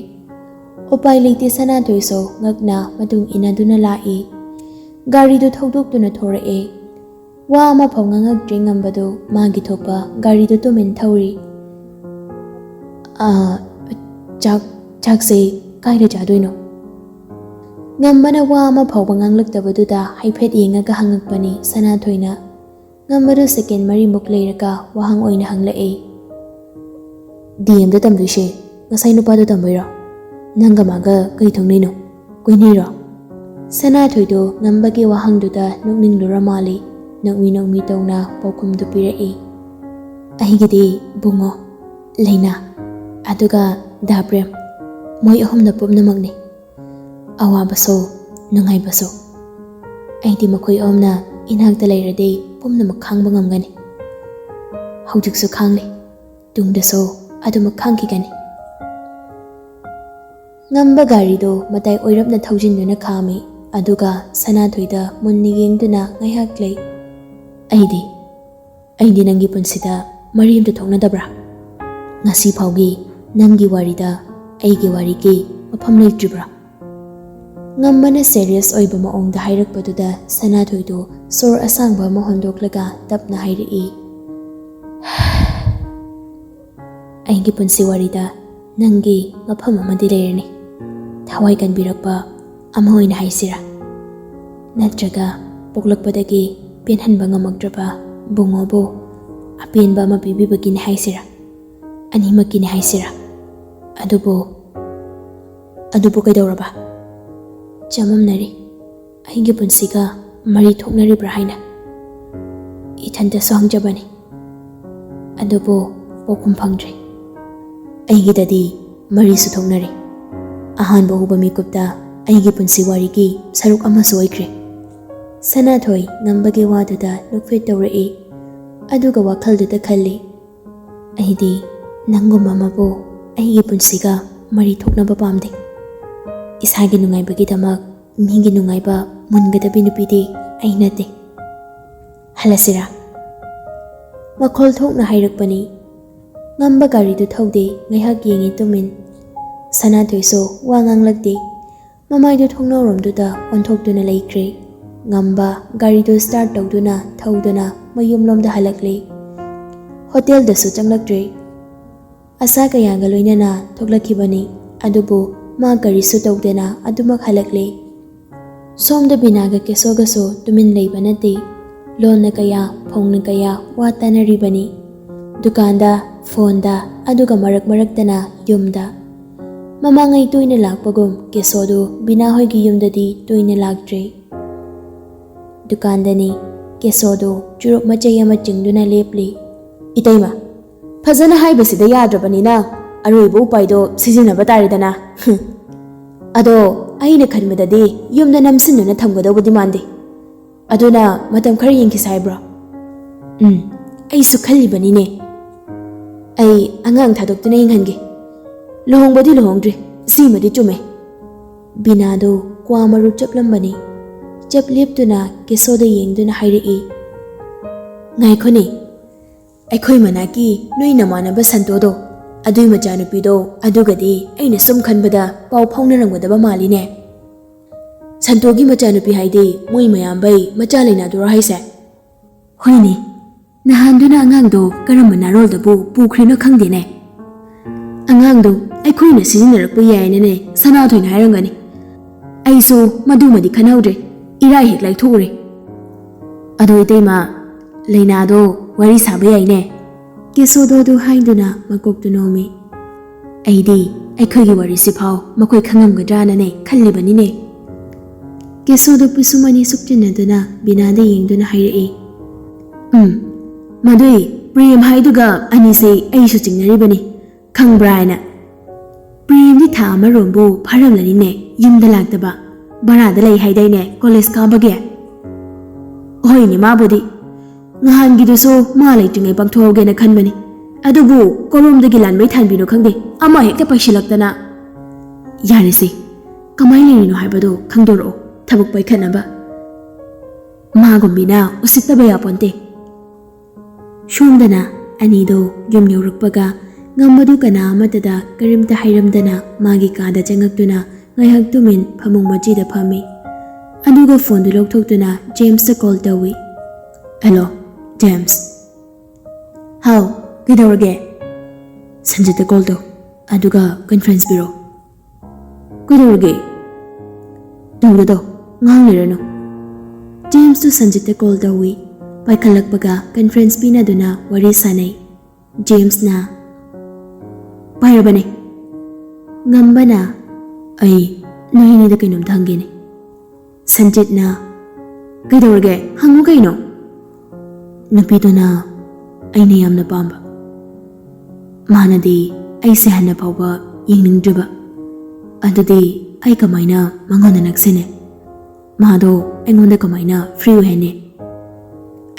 ꯎꯄꯥꯏ ꯂꯩꯇꯦ, ꯁꯅꯥꯊꯣꯏꯁꯨ ꯉꯛꯅ ꯃꯇꯨꯡ ꯏꯟꯅꯗꯨꯅ ꯂꯥꯛꯏ꯫ ꯒꯥꯔꯤꯗꯨ ꯊꯧꯗꯣꯛꯇꯨꯅ ꯊꯣꯔꯛꯑꯦ꯫ ꯋꯥ ꯑꯃꯐꯥꯎ ꯉꯥꯡꯉꯛꯇ꯭ꯔꯦ ꯉꯝꯕꯗꯨ, ꯃꯥꯒꯤ ꯊꯣꯛꯄ ꯒꯥꯔꯤꯗꯨ ꯇꯨꯃꯤꯟ ꯊꯧꯔꯤ꯫ "ꯑꯥ, ꯆꯥꯛ, ꯆꯥꯛꯁꯦ ꯀꯥꯏꯗ ꯆꯥꯗꯣꯏꯅꯣ?" ꯉꯝꯕꯅ ꯋꯥ ꯑꯃ ꯐꯥꯎꯕ ꯉꯥꯡꯂꯛꯇꯕꯗꯨꯗ ꯍꯥꯏꯐꯦꯠ ꯌꯦꯡꯉꯒ ꯍꯪꯉꯛꯄꯅꯤ ꯁꯅꯥꯊꯣꯏꯅ꯫ ꯉꯝꯕꯗꯨ ꯁꯦꯀꯦꯟ ꯃꯔꯤꯃꯨꯛ ꯂꯩꯔꯒ ꯋꯥꯍꯪ ꯑꯣꯏꯅ ꯍꯪꯂꯛꯑꯦ꯫ "ꯗꯤ ꯑꯦꯝꯗ ꯇꯝꯗꯣꯏꯁꯦ ꯉꯁꯥꯏ ꯅꯨꯄꯥꯗꯣ ꯇꯝꯕꯩꯔꯣ? ꯅꯪꯒ ꯃꯥꯒ ꯀꯩ ꯊꯣꯡꯅꯩꯅꯣ? ꯀꯣꯏꯅꯩꯔꯣ?" ꯁꯅꯥꯊꯣꯏꯗꯣ ꯉꯝꯕꯒꯤ ꯋꯥꯍꯪꯗꯨꯗ ꯅꯣꯛꯅꯤꯡꯂꯨꯔ ꯃꯥꯜꯂꯤ꯫ ꯅꯣꯛꯃꯤ ꯅꯣꯛꯃꯤ ꯇꯧꯅ ꯄꯥꯎꯈꯨꯝꯗꯨ ꯄꯤꯔꯛꯏ꯫ "ꯑꯩꯒꯤꯗꯤ ꯕꯨꯡꯉꯣ, ꯂꯩꯅꯥ, ꯑꯗꯨꯒ ꯗꯥ ꯄ꯭ꯔꯦꯝ, ꯃꯣꯏ ꯑꯍꯨꯝꯅ ꯄꯨꯝꯅꯃꯛꯅꯤ꯫ ꯑꯋꯥꯕꯁꯨ, ꯅꯨꯡꯉꯥꯏꯕꯁꯨ꯫ ꯑꯩꯗꯤ ꯃꯈꯣꯏ ꯑꯍꯨꯝꯅ ꯏꯅꯥꯛꯇ ꯂꯩꯔꯗꯤ ꯄꯨꯝꯅꯃꯛ ꯈꯥꯡꯕ ꯉꯝꯒꯅꯤ꯫ ꯍꯧꯖꯤꯛꯁꯨ ꯈꯥꯡꯂꯤ, ꯇꯨꯡꯗꯁꯨ ꯑꯗꯨꯃꯛ ꯈꯥꯡꯈꯤꯒꯅꯤ꯫" ꯉꯝꯕ ꯒꯥꯔꯤꯗꯨ ꯃꯇꯥꯏ ꯑꯣꯏꯔꯞꯅ ꯊꯧꯖꯤꯟꯗꯨꯅ ꯈꯥꯝꯃꯤ, ꯑꯗꯨꯒ ꯁꯅꯥꯊꯣꯏꯗ ꯃꯨꯟꯅ ꯌꯦꯡꯗꯨꯅ ꯉꯥꯏꯍꯥꯛ ꯂꯩ꯫ "ꯑꯩꯗꯤ, ꯑꯩꯗꯤ ꯅꯪꯒꯤ ꯄꯨꯟꯁꯤꯗ ꯃꯔꯤ ꯑꯃꯇ ꯊꯣꯛꯅꯗꯕ꯭ꯔꯥ? ꯉꯁꯤ ꯐꯥꯎꯒꯤ ꯅꯪꯒꯤ ꯋꯥꯔꯤꯗ ꯑꯩꯒꯤ ꯋꯥꯔꯤꯒꯤ ꯃꯐꯝ ꯂꯩꯇ꯭ꯔꯤꯕ꯭ꯔꯥ?" ꯉꯝꯕꯅ ꯁꯦꯔꯤꯌꯁ ꯑꯣꯏꯕ ꯃꯑꯣꯡꯗ ꯍꯥꯏꯔꯛꯄꯗꯨꯗ ꯁꯅꯥꯊꯣꯏꯗꯨ ꯁꯣꯔ ꯑꯁꯥꯡꯕ ꯑꯃ ꯍꯣꯟꯗꯣꯛꯂꯒ ꯇꯞꯅ ꯍꯥꯏꯔꯛꯏ꯫ "ꯑꯩꯒꯤ ꯄꯨꯟꯁꯤ ꯋꯥꯔꯤꯗ ꯅꯪꯒꯤ ꯃꯐꯝ ꯑꯃꯗꯤ ꯂꯩꯔꯅꯤ꯫ ꯊꯋꯥꯏ ꯀꯟꯕꯤꯔꯛꯄ ꯑꯃ ꯑꯣꯏꯅ ꯍꯥꯏꯁꯤꯔꯥ? ꯅꯠꯇ꯭ꯔꯒ ꯄꯣꯛꯂꯛꯄꯗꯒꯤ ꯄꯦꯟꯍꯟꯕ ꯉꯝꯃꯛꯇ꯭ꯔꯕ ꯕꯨꯡꯉꯣꯕꯨ ꯑꯄꯦꯟꯕ ꯑꯃ ꯄꯤꯕꯤꯕꯒꯤꯅꯤ ꯍꯥꯏꯁꯤꯔꯥ? ꯑꯅꯤꯃꯛꯀꯤꯅꯤ ꯍꯥꯏꯁꯤꯔꯥ? ꯑꯗꯨꯕꯨ, ꯑꯗꯨꯕꯨ ꯀꯩꯗꯧꯔꯕ?" "ꯆꯃꯝꯅꯔꯤ, ꯑꯩꯒꯤ ꯄꯨꯟꯁꯤꯒ ꯃꯔꯤ ꯊꯣꯛꯅꯔꯤꯕ꯭ꯔꯥ ꯍꯥꯏꯅ꯫ ꯏꯊꯟꯇꯁꯨ ꯍꯪꯖꯕꯅꯤ, ꯑꯗꯨꯕꯨ ꯄꯥꯎꯈꯨꯝ ꯐꯪꯗ꯭ꯔꯤ꯫ ꯑꯩꯒꯤꯗꯗꯤ ꯃꯔꯤꯁꯨ ꯊꯣꯛꯅꯔꯤ꯫ ꯑꯍꯥꯟꯕ ꯎꯕ ꯃꯤꯀꯨꯞꯇ ꯑꯩꯒꯤ ꯄꯨꯟꯁꯤ ꯋꯥꯔꯤꯒꯤ ꯁꯔꯨꯛ ꯑꯃꯁꯨ ꯑꯣꯏꯈ꯭ꯔꯦ꯫ ꯁꯅꯥꯊꯣꯏ ꯉꯝꯕꯒꯤ ꯋꯥꯗꯨꯗ ꯅꯣꯛꯐꯦꯠ ꯇꯧꯔꯛꯏ꯫ ꯑꯗꯨꯒ ꯋꯥꯈꯜꯗꯨꯗ ꯈꯜꯂꯤ, "ꯑꯩꯗꯤ ꯅꯪꯒꯨꯝꯕ ꯑꯃꯕꯨ ꯑꯩꯒꯤ ꯄꯨꯟꯁꯤꯒ ꯃꯔꯤ ꯊꯣꯛꯅꯕ ꯄꯥꯝꯗꯦ꯫ ꯏꯁꯥꯒꯤ ꯅꯨꯡꯉꯥꯏꯕꯒꯤꯗꯃꯛ ꯃꯤꯒꯤ ꯅꯨꯡꯉꯥꯏꯕ ꯃꯨꯟꯒꯗꯕꯤ ꯅꯨꯄꯤꯗꯤ ꯑꯩ ꯅꯠꯇꯦ꯫ ꯍꯜꯂꯁꯤꯔꯥ?" ꯃꯈꯣꯜ ꯊꯣꯛꯅ ꯍꯥꯏꯔꯛꯄꯅꯤ꯫ ꯉꯝꯕ ꯒꯥꯔꯤꯗꯨ ꯊꯧꯗꯦ, ꯉꯥꯏꯍꯥꯛ ꯌꯦꯡꯉꯤ ꯇꯨꯃꯤꯟ꯫ ꯁꯅꯥꯊꯣꯏꯁꯨ ꯋꯥ ꯉꯥꯡꯂꯛꯇꯦ꯫ ꯃꯃꯥꯏꯗꯨ ꯊꯣꯡꯅꯥꯎꯔꯣꯝꯗꯨꯗ ꯑꯣꯟꯊꯣꯛꯇꯨꯅ ꯂꯩꯈ꯭ꯔꯦ꯫ ꯉꯝꯕ ꯒꯥꯔꯤꯗꯨ start ꯇꯧꯗꯨꯅ ꯊꯧꯗꯨꯅ ꯃꯌꯨꯝꯂꯣꯝꯗ ꯍꯜꯂꯛꯂꯦ꯫ ꯍꯣꯇꯦꯜꯗꯁꯨ ꯆꯪꯂꯛꯇ꯭ꯔꯦ꯫ ꯑꯁꯥ ꯀꯌꯥꯒ ꯂꯣꯏꯅꯅ ꯊꯣꯛꯂꯛꯈꯤꯕꯅꯤ, ꯑꯗꯨꯕꯨ ꯃꯥ ꯀꯔꯤꯁꯨ ꯇꯧꯗꯅ ꯑꯗꯨꯃꯛ ꯍꯜꯂꯛꯂꯦ꯫ ꯁꯣꯝꯗ ꯕꯤꯅꯥꯒ ꯀꯦꯁꯣꯒꯁꯨ ꯇꯨꯃꯤꯟ ꯂꯩꯕ ꯅꯠꯇꯦ꯫ ꯂꯣꯟꯅ ꯀꯌꯥ, ꯐꯣꯡꯅ ꯀꯌꯥ ꯋꯥ ꯇꯥꯅꯔꯤꯕꯅꯤ꯫ ꯗꯨꯀꯥꯟꯗ, ꯐꯣꯟꯗ, ꯑꯗꯨꯒ ꯃꯔꯛ ꯃꯔꯛꯇꯅ ꯌꯨꯝꯗ꯫ ꯃꯃꯥꯡꯉꯩ ꯇꯣꯏꯅ ꯂꯥꯛꯄꯒꯨꯝ ꯀꯦꯁꯣꯗꯨ ꯕꯤꯅꯥ ꯍꯣꯏꯒꯤ ꯌꯨꯝꯗꯗꯤ ꯇꯣꯏꯅ ꯂꯥꯛꯇ꯭ꯔꯦ꯫ ꯗꯨꯀꯥꯟꯗꯅꯤ꯫ ꯀꯦꯁꯣꯗꯨ ꯆꯨꯔꯨꯞ ꯃꯆꯩ ꯑꯃ ꯆꯤꯡꯗꯨꯅ ꯂꯦꯞꯂꯤ꯫ "ꯏꯇꯩꯃ, ꯐꯖꯅ ꯍꯥꯏꯕꯁꯤꯗ ꯌꯥꯗ꯭ꯔꯕꯅꯤꯅ ꯑꯔꯣꯏꯕ ꯎꯄꯥꯏꯗꯣ ꯁꯤꯖꯤꯟꯅꯕ ꯇꯥꯔꯦꯗꯅ꯫ ꯍꯨꯝ꯫ ꯑꯗꯣ ꯑꯩꯅ ꯈꯟꯕꯗꯗꯤ ꯌꯨꯝꯗ ꯅꯝꯁꯤꯟꯗꯨꯅ ꯊꯝꯒꯗꯧꯕꯗꯤ ꯃꯥꯟꯗꯦ꯫ ꯑꯗꯨꯅ ꯃꯇꯝ ꯈꯔ ꯌꯦꯡꯈꯤꯁꯤ ꯍꯥꯏꯕ꯭ꯔꯣ?" "ꯎꯝ, ꯑꯩꯁꯨ ꯈꯜꯂꯤꯕꯅꯤꯅꯦ꯫ ꯑꯩ ꯑꯉꯥꯡ ꯊꯥꯗꯣꯛꯇꯨꯅ ꯌꯦꯡꯍꯟꯒꯦ꯫ ꯂꯨꯍꯣꯡꯕꯗꯤ ꯂꯨꯍꯣꯡꯗ꯭ꯔꯤ, ꯁꯤꯃꯗꯤ ꯆꯨꯝꯃꯦ꯫" ꯕꯤꯅꯥꯗꯨ ꯀ꯭ꯋꯥ ꯃꯔꯨ ꯆꯞꯂꯝꯕꯅꯤ꯫ ꯆꯞ ꯂꯦꯞꯇꯨꯅ ꯀꯦꯁꯣꯗ ꯌꯦꯡꯗꯨꯅ ꯍꯥꯏꯔꯛꯏ, "ꯉꯥꯏꯈꯣꯅꯦ, ꯑꯩꯈꯣꯏ ꯃꯅꯥꯛꯀꯤ ꯅꯣꯏ ꯅꯃꯥꯟꯅꯕ ꯁꯟꯇꯣꯗꯣ, ꯑꯗꯨꯏ ꯃꯆꯥꯅꯨꯄꯤꯗꯣ, ꯑꯗꯨꯒꯗꯤ ꯑꯩꯅ ꯁꯨꯝ ꯈꯟꯕꯗ ꯄꯥꯎ ꯐꯥꯎꯅꯔꯝꯒꯗꯕ ꯃꯥꯜꯂꯤꯅꯦ꯫ ꯁꯟꯇꯣꯒꯤ ꯃꯆꯥꯅꯨꯄꯤ ꯍꯥꯏꯗꯤ ꯃꯣꯏ ꯃꯌꯥꯝꯕꯩ ꯃꯆꯥ ꯂꯩꯅꯥꯗꯨꯔꯣ ꯍꯥꯏꯁꯦ?" "ꯍꯣꯏꯅꯦ, ꯅꯍꯥꯟꯗꯨꯅ ꯑꯉꯥꯡꯗꯣ ꯀꯔꯝꯕ ꯅꯥꯔꯣꯜꯗꯕꯨ ꯄꯨꯈ꯭ꯔꯤꯅꯣ ꯈꯪꯗꯦꯅꯦ꯫ ꯑꯉꯥꯡꯗꯣ ꯑꯩꯈꯣꯏꯅ ꯁꯤꯖꯤꯟꯅꯔꯛꯄ ꯌꯥꯏꯅꯅꯦ ꯁꯅꯥꯊꯣꯏꯅ ꯍꯥꯏꯔꯝꯒꯅꯤ꯫ ꯑꯩꯁꯨ ꯃꯗꯨꯃꯗꯤ ꯈꯟꯍꯧꯗ꯭ꯔꯦ, ꯏꯔꯥꯏ ꯍꯦꯛ ꯂꯥꯏꯊꯣꯛꯎꯔꯦ꯫ ꯑꯗꯣ ꯏꯇꯩꯃ, ꯂꯩꯅꯥꯗꯣ ꯋꯥꯔꯤ ꯁꯥꯕ ꯌꯥꯏꯅꯦ꯫" ꯀꯦꯁꯣꯗꯣꯗꯨ ꯍꯥꯏꯗꯨꯅ ꯃꯀꯣꯛꯇꯨ ꯅꯣꯝꯃꯤ꯫ "ꯑꯩꯗꯤ ꯑꯩꯈꯣꯏꯒꯤ ꯋꯥꯔꯤꯁꯤꯐꯥꯎ ꯃꯈꯣꯏ ꯈꯪꯉꯝꯒꯗ꯭ꯔꯥꯅꯅꯦ ꯈꯜꯂꯤꯕꯅꯤꯅꯦ꯫" ꯀꯦꯁꯣꯗꯣ ꯄꯤꯁꯨꯝ ꯑꯅꯤ ꯁꯨꯞꯆꯤꯟꯅꯗꯨꯅ ꯕꯤꯅꯥꯗ ꯌꯦꯡꯗꯨꯅ ꯍꯥꯏꯔꯛꯏ, "ꯎꯝ, ꯃꯗꯨꯏ ꯄ꯭ꯔꯦꯝ ꯍꯥꯏꯗꯨꯒ ꯑꯅꯤꯁꯦ ꯑꯩꯁꯨ ꯆꯤꯡꯅꯔꯤꯕꯅꯤ, ꯈꯪꯕ꯭ꯔꯥ ꯍꯥꯏꯅ꯫ ꯄ꯭ꯔꯦꯝꯗꯤ ꯊꯥ ꯑꯃꯔꯣꯝꯕꯨ ꯐꯥꯔꯝꯂꯅꯤꯅꯦ ꯌꯨꯝꯗ ꯂꯥꯛꯇꯕ꯫ ꯚꯔꯥꯗ ꯂꯩ ꯍꯥꯏꯗꯥꯏꯅꯦ ꯀꯣꯂꯦꯖ ꯀꯥꯕꯒꯤ? ꯍꯣꯏꯅꯦ ꯃꯥꯕꯨꯗꯤ꯫ ꯅꯍꯥꯟꯒꯤꯗꯨꯁꯨ ꯃꯥ ꯂꯩꯇ꯭ꯔꯤꯉꯩ ꯄꯥꯡꯊꯣꯛꯍꯧꯒꯦꯅ ꯈꯟꯕꯅꯤ꯫ ꯑꯗꯨꯕꯨ ꯀꯔꯣꯝꯗꯒꯤ ꯂꯥꯟꯃꯩ ꯊꯥꯟꯕꯤꯅꯣ ꯈꯪꯗꯦ, ꯑꯃ ꯍꯦꯛꯇ ꯄꯥꯏꯁꯤꯜꯂꯛꯇꯅ꯫ ꯌꯥꯔꯦꯁꯦ, ꯀꯃꯥꯏ ꯂꯩꯔꯤꯅꯣ ꯍꯥꯏꯕꯗꯣ ꯈꯪꯗꯣꯔꯛꯑꯣ, ꯊꯕꯛ ꯄꯥꯏꯈꯠꯅꯕ꯫ ꯃꯥꯒꯨꯝꯕꯤꯅ ꯎꯁꯤꯠꯇꯕ ꯌꯥꯄꯣꯟꯇꯦ꯫ ꯁꯣꯝꯗꯅ ꯑꯅꯤꯗꯣ ꯌꯨꯝ ꯌꯧꯔꯛꯄꯒ ꯉꯝꯕꯗꯨ ꯀꯅꯥ ꯑꯃꯠꯇꯗ ꯀꯔꯤꯝꯇ ꯍꯥꯏꯔꯝꯗꯅ ꯃꯥꯒꯤ ꯀꯥꯗ ꯆꯪꯉꯛꯇꯨꯅ ꯉꯥꯏꯍꯥꯛ ꯇꯨꯃꯤꯟ ꯐꯃꯨꯡ ꯃꯆꯤꯗ ꯐꯝꯃꯤ꯫ ꯑꯗꯨꯒ ꯐꯣꯟꯗꯨ ꯂꯧꯊꯣꯛꯇꯨꯅ ꯖꯦꯝꯁꯇ ꯀꯣꯜ ꯇꯧꯏ꯫ "Hello, James." "ꯍꯥꯎ, ꯀꯩꯗꯧꯔꯒꯦ?" "ꯁꯟꯖꯤꯠꯇ ꯀꯣꯜ ꯇꯧ, ꯑꯗꯨꯒ ꯀꯟꯐ꯭ꯔꯦꯟꯁ ꯄꯤꯔꯣ꯫" "ꯀꯩꯗꯧꯔꯒꯦ?" "ꯇꯧꯗꯦꯗꯣ, ꯉꯥꯡ ꯂꯩꯔꯅꯨ꯫" ꯖꯦꯝꯁꯇꯨ ꯁꯟꯖꯤꯠꯇ ꯀꯣꯜ ꯇꯧꯏ꯫ ꯄꯥꯏꯈꯠꯂꯛꯄꯒ ꯀꯟꯐ꯭ꯔꯦꯟꯁ ꯄꯤꯅꯗꯨꯅ ꯋꯥꯔꯤ ꯁꯥꯅꯩ꯫ ꯖꯦꯝꯁꯅ, "ꯄꯥꯏꯔꯕꯅꯦ꯫" ꯉꯝꯕꯅ, "ꯑꯩ ꯅꯣꯏ ꯑꯅꯤꯗ ꯀꯩꯅꯣꯝꯇ ꯍꯪꯒꯦꯅꯦ꯫" ꯁꯟꯖꯤꯠꯅ, "ꯀꯩꯗꯧꯔꯒꯦ? ꯍꯪꯉꯨ ꯀꯩꯅꯣ꯫" "ꯅꯨꯄꯤꯗꯨꯅ ꯑꯩꯅ ꯌꯥꯝꯅ ꯄꯥꯝꯕ꯫ ꯃꯥꯅꯗꯤ ꯑꯩꯁꯦ ꯍꯟꯅ ꯐꯥꯎꯕ ꯌꯦꯡꯅꯤꯡꯗ꯭ꯔꯤꯕ꯫ ꯑꯗꯨꯗꯤ ꯑꯩ ꯀꯃꯥꯏꯅ ꯃꯉꯣꯟꯗ ꯅꯛꯁꯤꯅꯦ? ꯃꯥꯗꯣ ꯑꯩꯉꯣꯟꯗ ꯀꯃꯥꯏꯅ ꯐ꯭ꯔꯤ ꯑꯣꯏꯍꯟꯅꯤ?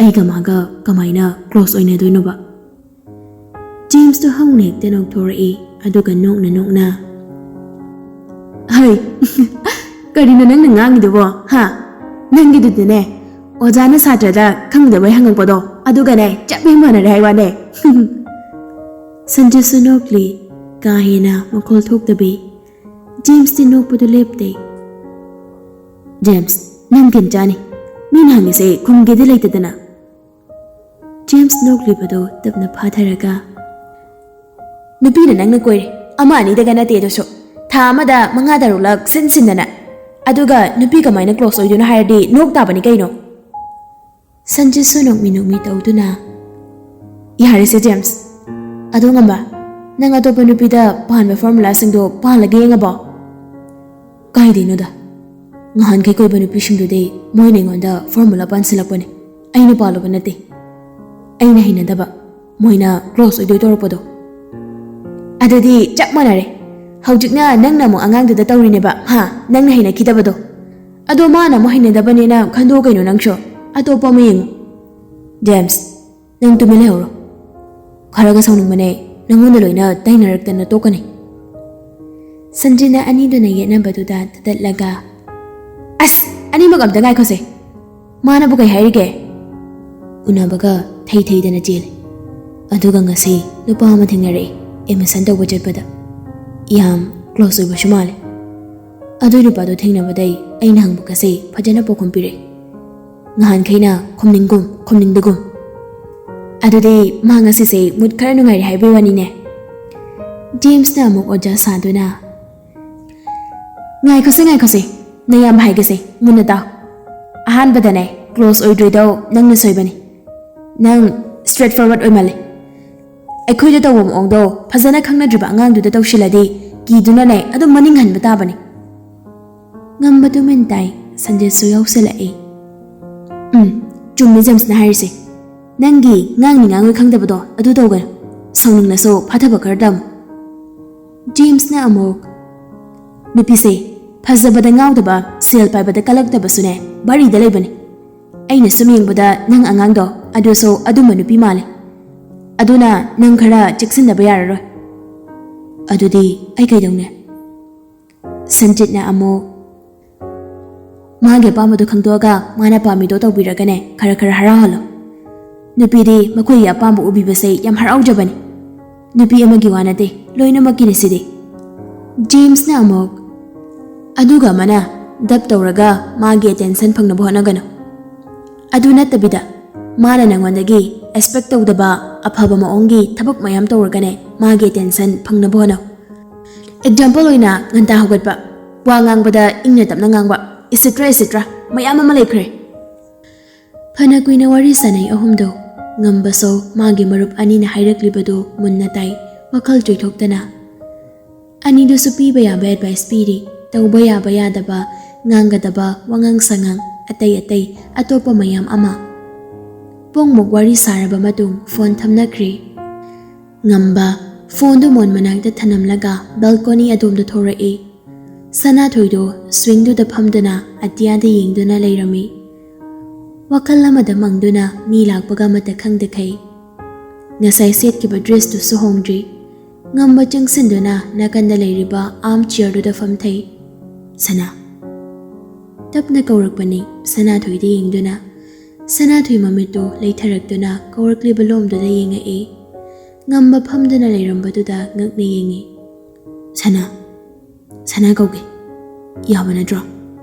ꯑꯩꯒ ꯃꯥꯒ ꯀꯃꯥꯏꯅ ꯀ꯭ꯂꯣꯁ ꯑꯣꯏꯅꯗꯣꯏꯅꯣꯕ?" ꯖꯦꯝꯁꯇꯣ ꯍꯧꯅ ꯍꯦꯛꯇ ꯅꯣꯛꯊꯣꯔꯛꯏ, ꯑꯗꯨꯒ ꯅꯣꯛꯅ ꯅꯣꯛꯅ, "ꯍꯩ, ꯀꯔꯤꯅꯣ ꯅꯪꯅ ꯉꯥꯡꯉꯤꯗꯨꯕꯣ, ꯍꯥ? ꯅꯪꯒꯤꯗꯨꯗꯤꯅꯦ, ꯑꯣꯖꯥꯅ ꯁꯥꯇ꯭ꯔꯗ ꯈꯪꯗꯕꯩ ꯍꯪꯉꯛꯄꯗꯣ, ꯑꯗꯨꯒꯅꯦ, ꯆꯞ ꯍꯦꯛ ꯃꯥꯟꯅꯔꯦ ꯍꯥꯏ ꯋꯥꯅꯦ꯫" ꯁꯟꯖꯤꯠꯁꯨ ꯅꯣꯛꯂꯤ, ꯀꯥ ꯍꯦꯟꯅ ꯃꯈꯣꯜ ꯊꯣꯛꯇꯕꯤ꯫ ꯖꯦꯝꯁꯇꯤ ꯅꯣꯛꯄꯗꯨ ꯂꯦꯞꯇꯦ꯫ "ꯖꯦꯝꯁ, ꯅꯪ ꯒ꯭ꯌꯥꯟ ꯆꯥꯅꯤ꯫ ꯃꯤꯅ ꯍꯪꯉꯤꯁꯦ ꯈꯨꯝꯒꯦꯗꯤ ꯂꯩꯇꯗꯅ꯫" ꯖꯦꯝꯁ ꯅꯣꯛꯂꯤꯕꯗꯨ ꯇꯞꯅ ꯐꯥꯊꯔꯒ, "ꯅꯨꯄꯤꯅ ꯅꯪꯅ ꯀꯣꯏꯔꯦ, ꯑꯃ ꯑꯅꯤꯗꯒ ꯅꯠꯇꯦ, ꯑꯗꯨꯁꯨ ꯊꯥ ꯑꯃꯗ ꯃꯉꯥ ꯇꯔꯨꯛꯂꯛ ꯁꯤꯟ ꯁꯤꯟꯗꯅ꯫ ꯑꯗꯨꯒ ꯅꯨꯄꯤ ꯀꯃꯥꯏꯅ ꯀ꯭ꯂꯣꯁ ꯑꯣꯏꯗꯣꯏꯅꯣ ꯍꯥꯏꯔꯗꯤ ꯅꯣꯛ ꯇꯥꯕꯅꯤ ꯀꯩꯅꯣ꯫" ꯁꯟꯖꯤꯠꯁꯨ ꯅꯣꯛꯃꯤ ꯅꯣꯛꯃꯤ ꯇꯧꯗꯨꯅ, "ꯌꯥꯔꯦꯁꯦ ꯖꯦꯝꯁ꯫ ꯑꯗꯣ ꯉꯝꯕ, ꯅꯪ ꯑꯇꯣꯞꯄ ꯅꯨꯄꯤꯗ ꯄꯥꯟꯕ ꯐꯣꯔꯃꯨꯂꯥꯁꯤꯡꯗꯣ ꯄꯥꯜꯂꯒ ꯌꯦꯡꯉꯕꯣ?" "ꯀꯥꯏꯗꯩꯅꯣꯗ? ꯉꯍꯥꯟꯈꯩ ꯀꯣꯏꯕ ꯅꯨꯄꯤꯁꯤꯡꯗꯨꯗꯤ ꯃꯣꯏꯅ ꯑꯩꯉꯣꯟꯗ ꯐꯣꯔꯃꯨꯂꯥ ꯄꯥꯟꯁꯤꯜꯂꯛꯄꯅꯦ꯫ ꯑꯩꯅ ꯄꯥꯜꯂꯨꯕ ꯅꯠꯇꯦ꯫ ꯑꯩꯅ ꯍꯩꯅꯗꯕ ꯃꯣꯏꯅ ꯀ꯭ꯂꯣꯁ ꯑꯣꯏꯗꯣꯏ ꯇꯧꯔꯛꯄꯗꯣ꯫" "ꯑꯗꯨꯗꯤ ꯆꯞ ꯃꯥꯟꯅꯔꯦ꯫ ꯍꯧꯖꯤꯛꯅ ꯅꯪꯅ ꯑꯃꯨꯛ ꯑꯉꯥꯡꯗꯨꯗ ꯇꯧꯔꯤꯅꯦꯕ, ꯍꯥ? ꯅꯪꯅ ꯍꯩꯅꯈꯤꯗꯕꯗꯣ꯫ ꯑꯗꯣ ꯃꯥꯅ ꯑꯃꯨꯛ ꯍꯩꯅꯗꯕꯅꯦꯅ ꯈꯟꯗꯣꯛꯑꯣ ꯀꯩꯅꯣ ꯅꯪꯁꯨ꯫ ꯑꯇꯣꯞꯄ ꯑꯃ ꯌꯦꯡꯉꯨ꯫ ꯖꯦꯝꯁ, ꯅꯪ ꯇꯨꯃꯤꯟ ꯂꯩꯍꯧꯔꯣ꯫ ꯈꯔꯒ ꯁꯥꯎꯅꯤꯡꯕꯅꯦ, ꯅꯪꯉꯣꯟꯗ ꯂꯣꯏꯅ ꯇꯩꯅꯔꯛꯇꯅ ꯇꯣꯛꯀꯅꯤ꯫ ꯁꯟꯖꯤꯠꯅ ꯑꯅꯤꯗꯨꯅ ꯌꯦꯠꯅꯕꯗꯨꯗ ꯊꯗꯠꯂꯒ, "ꯑꯁ, ꯑꯅꯤꯃꯛ ꯑꯝꯇ ꯉꯥꯏꯈꯣꯁꯦ꯫ ꯃꯥꯅꯕꯨ ꯀꯩ ꯍꯥꯏꯔꯤꯒꯦ?" ꯎꯅꯕꯒ ꯊꯩ ꯊꯩꯗꯅ ꯆꯦꯜꯂꯦ꯫ ꯑꯗꯨꯒ ꯉꯁꯤ ꯅꯨꯄꯥ ꯑꯃ ꯊꯦꯡꯅꯔꯛꯑꯦ, ꯑꯦꯗꯃꯤꯁꯟ ꯇꯧꯕ ꯆꯠꯄꯗ꯫ ꯌꯥꯝ ꯀ꯭ꯂꯣꯁ ꯑꯣꯏꯕꯁꯨ ꯃꯥꯜꯂꯦ꯫ ꯑꯗꯨꯏ ꯅꯨꯄꯥꯗꯣ ꯊꯦꯡꯅꯕꯗꯩ ꯑꯩꯅ ꯍꯪꯕꯒꯁꯦ ꯐꯖꯅ ꯄꯥꯎꯈꯨꯝ ꯄꯤꯔꯛꯑꯦ꯫ ꯅꯍꯥꯟꯈꯩꯅ ꯈꯨꯝꯅꯤꯡꯒꯨꯝ ꯈꯨꯝꯅꯤꯡꯗꯒꯨꯝ꯫ "ꯑꯗꯨꯗꯤ ꯃꯥ ꯉꯁꯤꯁꯦ ꯃꯨꯠ ꯈꯔ ꯅꯨꯡꯉꯥꯏꯔꯦ ꯍꯥꯏꯕꯩ ꯋꯥꯅꯤꯅꯦ?" ꯖꯦꯝꯁꯅ ꯑꯃꯨꯛ ꯑꯣꯖꯥ ꯁꯥꯗꯨꯅ, "ꯉꯥꯏꯈꯣꯁꯦ, ꯉꯥꯏꯈꯣꯁꯦ, ꯅꯌꯥꯝꯕ ꯍꯥꯏꯒꯦꯁꯦ, ꯃꯨꯟꯅ ꯇꯥꯎ꯫ ꯑꯍꯥꯟꯕꯗꯅꯦ, ꯀ꯭ꯂꯣꯁ ꯑꯣꯏꯗ꯭ꯔꯤꯗꯣ ꯅꯪꯅ ꯁꯣꯏꯕꯅꯤ꯫ ꯅꯪ ꯁ꯭ꯇ꯭ꯔꯦꯠ ꯐꯣꯔꯋꯥꯔꯗ ꯑꯣꯏꯃꯜꯂꯦ꯫ ꯑꯩꯈꯣꯏꯗ ꯇꯧꯕ ꯃꯑꯣꯡꯗꯣ ꯐꯖꯅ ꯈꯪꯅꯗ꯭ꯔꯤꯕ ꯑꯉꯥꯡꯗꯨꯗ ꯇꯧꯁꯤꯜꯂꯗꯤ ꯀꯤꯗꯨꯅꯅꯦ ꯑꯗꯨꯝ ꯃꯅꯤꯡ ꯍꯟꯕ ꯇꯥꯕꯅꯤ꯫" ꯉꯝꯕ ꯇꯨꯃꯤꯟ ꯇꯥꯏ꯫ ꯁꯟꯖꯤꯠꯁꯨ ꯌꯥꯎꯁꯜꯂꯛꯏ꯫ "ꯎꯝ, ꯆꯨꯝꯃꯤ ꯖꯦꯝꯁꯅ ꯍꯥꯏꯔꯤꯁꯦ꯫ ꯅꯪꯒꯤ ꯉꯥꯡꯅꯤ ꯉꯥꯡꯉꯣꯏ ꯈꯪꯗꯕꯗꯣ ꯑꯗꯨ ꯇꯧꯒꯅꯨ꯫ ꯁꯥꯎꯅꯤꯡꯂꯁꯨ ꯐꯥꯊꯕ ꯈꯔ ꯇꯝꯃꯨ꯫" ꯖꯦꯝꯁꯅ ꯑꯃꯨꯛ, "ꯅꯨꯄꯤꯁꯦ ꯐꯖꯕꯗ ꯉꯥꯎꯗꯕ, ꯁꯦꯜ ꯄꯥꯏꯕꯗ ꯀꯜꯂꯛꯇꯕꯁꯨꯅꯦ ꯚꯥꯔꯤꯗ ꯂꯩꯕꯅꯤ꯫ ꯑꯩꯅ ꯁꯨꯝ ꯌꯦꯡꯕꯗ ꯅꯪ ꯑꯉꯥꯡꯗꯣ ꯑꯗꯨꯁꯨ ꯑꯗꯨꯝꯕ ꯅꯨꯄꯤ ꯃꯥꯜꯂꯦ꯫ ꯑꯗꯨꯅ ꯅꯪ ꯈꯔ ꯆꯦꯛꯁꯤꯟꯗꯕ ꯌꯥꯔꯔꯣꯏ꯫" "ꯑꯗꯨꯗꯤ ꯑꯩ ꯀꯩꯗꯧꯅꯦ?" ꯁꯟꯖꯤꯠꯅ ꯑꯃꯨꯛ, "ꯃꯥꯒꯤ ꯑꯄꯥꯝꯕꯗꯣ ꯈꯪꯗꯣꯛꯑꯒ ꯃꯥꯅ ꯄꯥꯝꯃꯤꯗꯣ ꯇꯧꯕꯤꯔꯒꯅꯦ, ꯈꯔ ꯈꯔ ꯍꯔꯥꯎꯍꯜꯂꯣ꯫ ꯅꯨꯄꯤꯗꯤ ꯃꯈꯣꯏꯒꯤ ꯑꯄꯥꯝꯕ ꯎꯕꯤꯕꯁꯦ ꯌꯥꯝ ꯍꯔꯥꯎꯖꯕꯅꯤ꯫ ꯅꯨꯄꯤ ꯑꯃꯒꯤ ꯋꯥ ꯅꯠꯇꯦ, ꯂꯣꯏꯅꯃꯛꯀꯤꯅꯤ ꯁꯤꯗꯤ꯫" ꯖꯦꯝꯁꯅ ꯑꯃꯨꯛ, "ꯑꯗꯨꯒ ꯑꯃꯅ ꯗꯞ ꯇꯧꯔꯒ ꯃꯥꯒꯤ ꯑꯦꯇꯦꯟꯁꯟ ꯐꯪꯅꯕ ꯍꯣꯠꯅꯒꯅꯨ꯫ ꯑꯗꯨ ꯅꯠꯇꯕꯤꯗ ꯃꯥꯅ ꯅꯪꯉꯣꯟꯗꯒꯤ ꯑꯦꯛꯁꯄꯦꯛ ꯇꯧꯗꯕ ꯑꯐꯕ ꯃꯑꯣꯡꯒꯤ ꯊꯕꯛ ꯃꯌꯥꯝ ꯇꯧꯔꯒꯅꯦ ꯃꯥꯒꯤ ꯑꯦꯇꯦꯟꯁꯟ ꯐꯪꯅꯕ ꯍꯣꯠꯅꯧ꯫ ꯑꯦꯛꯖꯥꯝꯄꯜ ꯑꯣꯏꯅ ꯉꯟꯇꯥ ꯍꯧꯒꯠꯄ, ꯋꯥ ꯉꯥꯡꯕꯗ ꯏꯪꯅ ꯇꯞꯅ ꯉꯥꯡꯕ, ꯏꯠꯁꯦꯇ꯭ꯔꯥ ꯏꯠꯁꯦꯇ꯭ꯔꯥ ꯃꯌꯥꯝ ꯑꯃ ꯂꯩꯈ꯭ꯔꯦ꯫" ꯐꯅ ꯀꯨꯏꯅ ꯋꯥꯔꯤ ꯁꯥꯟꯅꯩ ꯑꯍꯨꯝꯗꯣ꯫ ꯉꯝꯕꯁꯨ ꯃꯥꯒꯤ ꯃꯔꯨꯞ ꯑꯅꯤꯅ ꯍꯥꯏꯔꯛꯂꯤꯕꯗꯨ ꯃꯨꯟꯅ ꯇꯥꯏ, ꯋꯥꯈꯜ ꯆꯣꯏꯊꯣꯛꯇꯅ꯫ ꯑꯅꯤꯗꯨꯁꯨ ꯄꯤꯕ ꯌꯥꯕ ꯑꯦꯗꯚꯥꯏꯁ ꯄꯤꯔꯤ, ꯇꯧꯕ ꯌꯥꯕ ꯌꯥꯗꯕ, ꯉꯥꯡꯒꯗꯕ ꯋꯥꯉꯥꯡ ꯁꯉꯥꯡ, ꯑꯇꯩ ꯑꯇꯩ ꯑꯇꯣꯞꯄ ꯃꯌꯥꯝ ꯑꯃ꯫ ꯄꯨꯡꯃꯨꯛ ꯋꯥꯔꯤ ꯁꯥꯔꯕ ꯃꯇꯨꯡ ꯐꯣꯟ ꯊꯝꯅꯈ꯭ꯔꯦ꯫ ꯉꯝꯕ, ꯐꯣꯟꯗꯨ ꯃꯣꯟ ꯃꯅꯥꯛꯇ ꯊꯅꯝꯂꯒ ꯕꯦꯜꯀꯣꯅꯤ ꯑꯗꯣꯝꯗ ꯊꯣꯔꯛꯏ꯫ ꯁꯅꯥꯊꯣꯏꯗꯨ ꯁ꯭ꯋꯤꯡꯗꯨꯗ ꯐꯝꯗꯨꯅ ꯑꯇꯤꯌꯥꯗ ꯌꯦꯡꯗꯨꯅ ꯂꯩꯔꯝꯃꯤ꯫ ꯋꯥꯈꯜ ꯑꯃꯗ ꯃꯪꯗꯨꯅ ꯃꯤ ꯂꯥꯛꯄꯒ ꯑꯃꯠꯇ ꯈꯪꯗꯈꯩ꯫ ꯉꯁꯥꯏ ꯁꯦꯠꯈꯤꯕ ꯗ꯭ꯔꯦꯁꯇꯨꯁꯨ ꯍꯣꯡꯗ꯭ꯔꯤ꯫ ꯉꯝꯕ ꯆꯪꯁꯤꯟꯗꯨꯅ ꯅꯥꯀꯟꯗ ꯂꯩꯔꯤꯕ ꯑꯥꯔꯝ ꯆꯤꯌꯔꯗꯨꯗ ꯐꯝꯊꯩ꯫ "ꯁꯅꯥ!" ꯇꯞꯅ ꯀꯧꯔꯛꯄꯅꯤ, ꯁꯅꯥꯊꯣꯏꯗ ꯌꯦꯡꯗꯨꯅ꯫ ꯁꯅꯥꯊꯣꯏ ꯃꯃꯤꯠꯇꯨ ꯂꯩꯊꯔꯛꯇꯨꯅ ꯀꯧꯔꯛꯂꯤꯕ ꯂꯣꯝꯗꯨꯗ ꯌꯦꯡꯉꯛꯏ꯫ ꯉꯝꯕ ꯐꯝꯗꯨꯅ ꯂꯩꯔꯝꯕꯗꯨꯗ ꯉꯛꯅ ꯌꯦꯡꯉꯤ꯫ "ꯁꯅꯥ, ꯁꯅꯥ ꯀꯧꯒꯦ꯫ ꯌꯥꯕ ꯅꯠꯇ꯭ꯔꯣ?"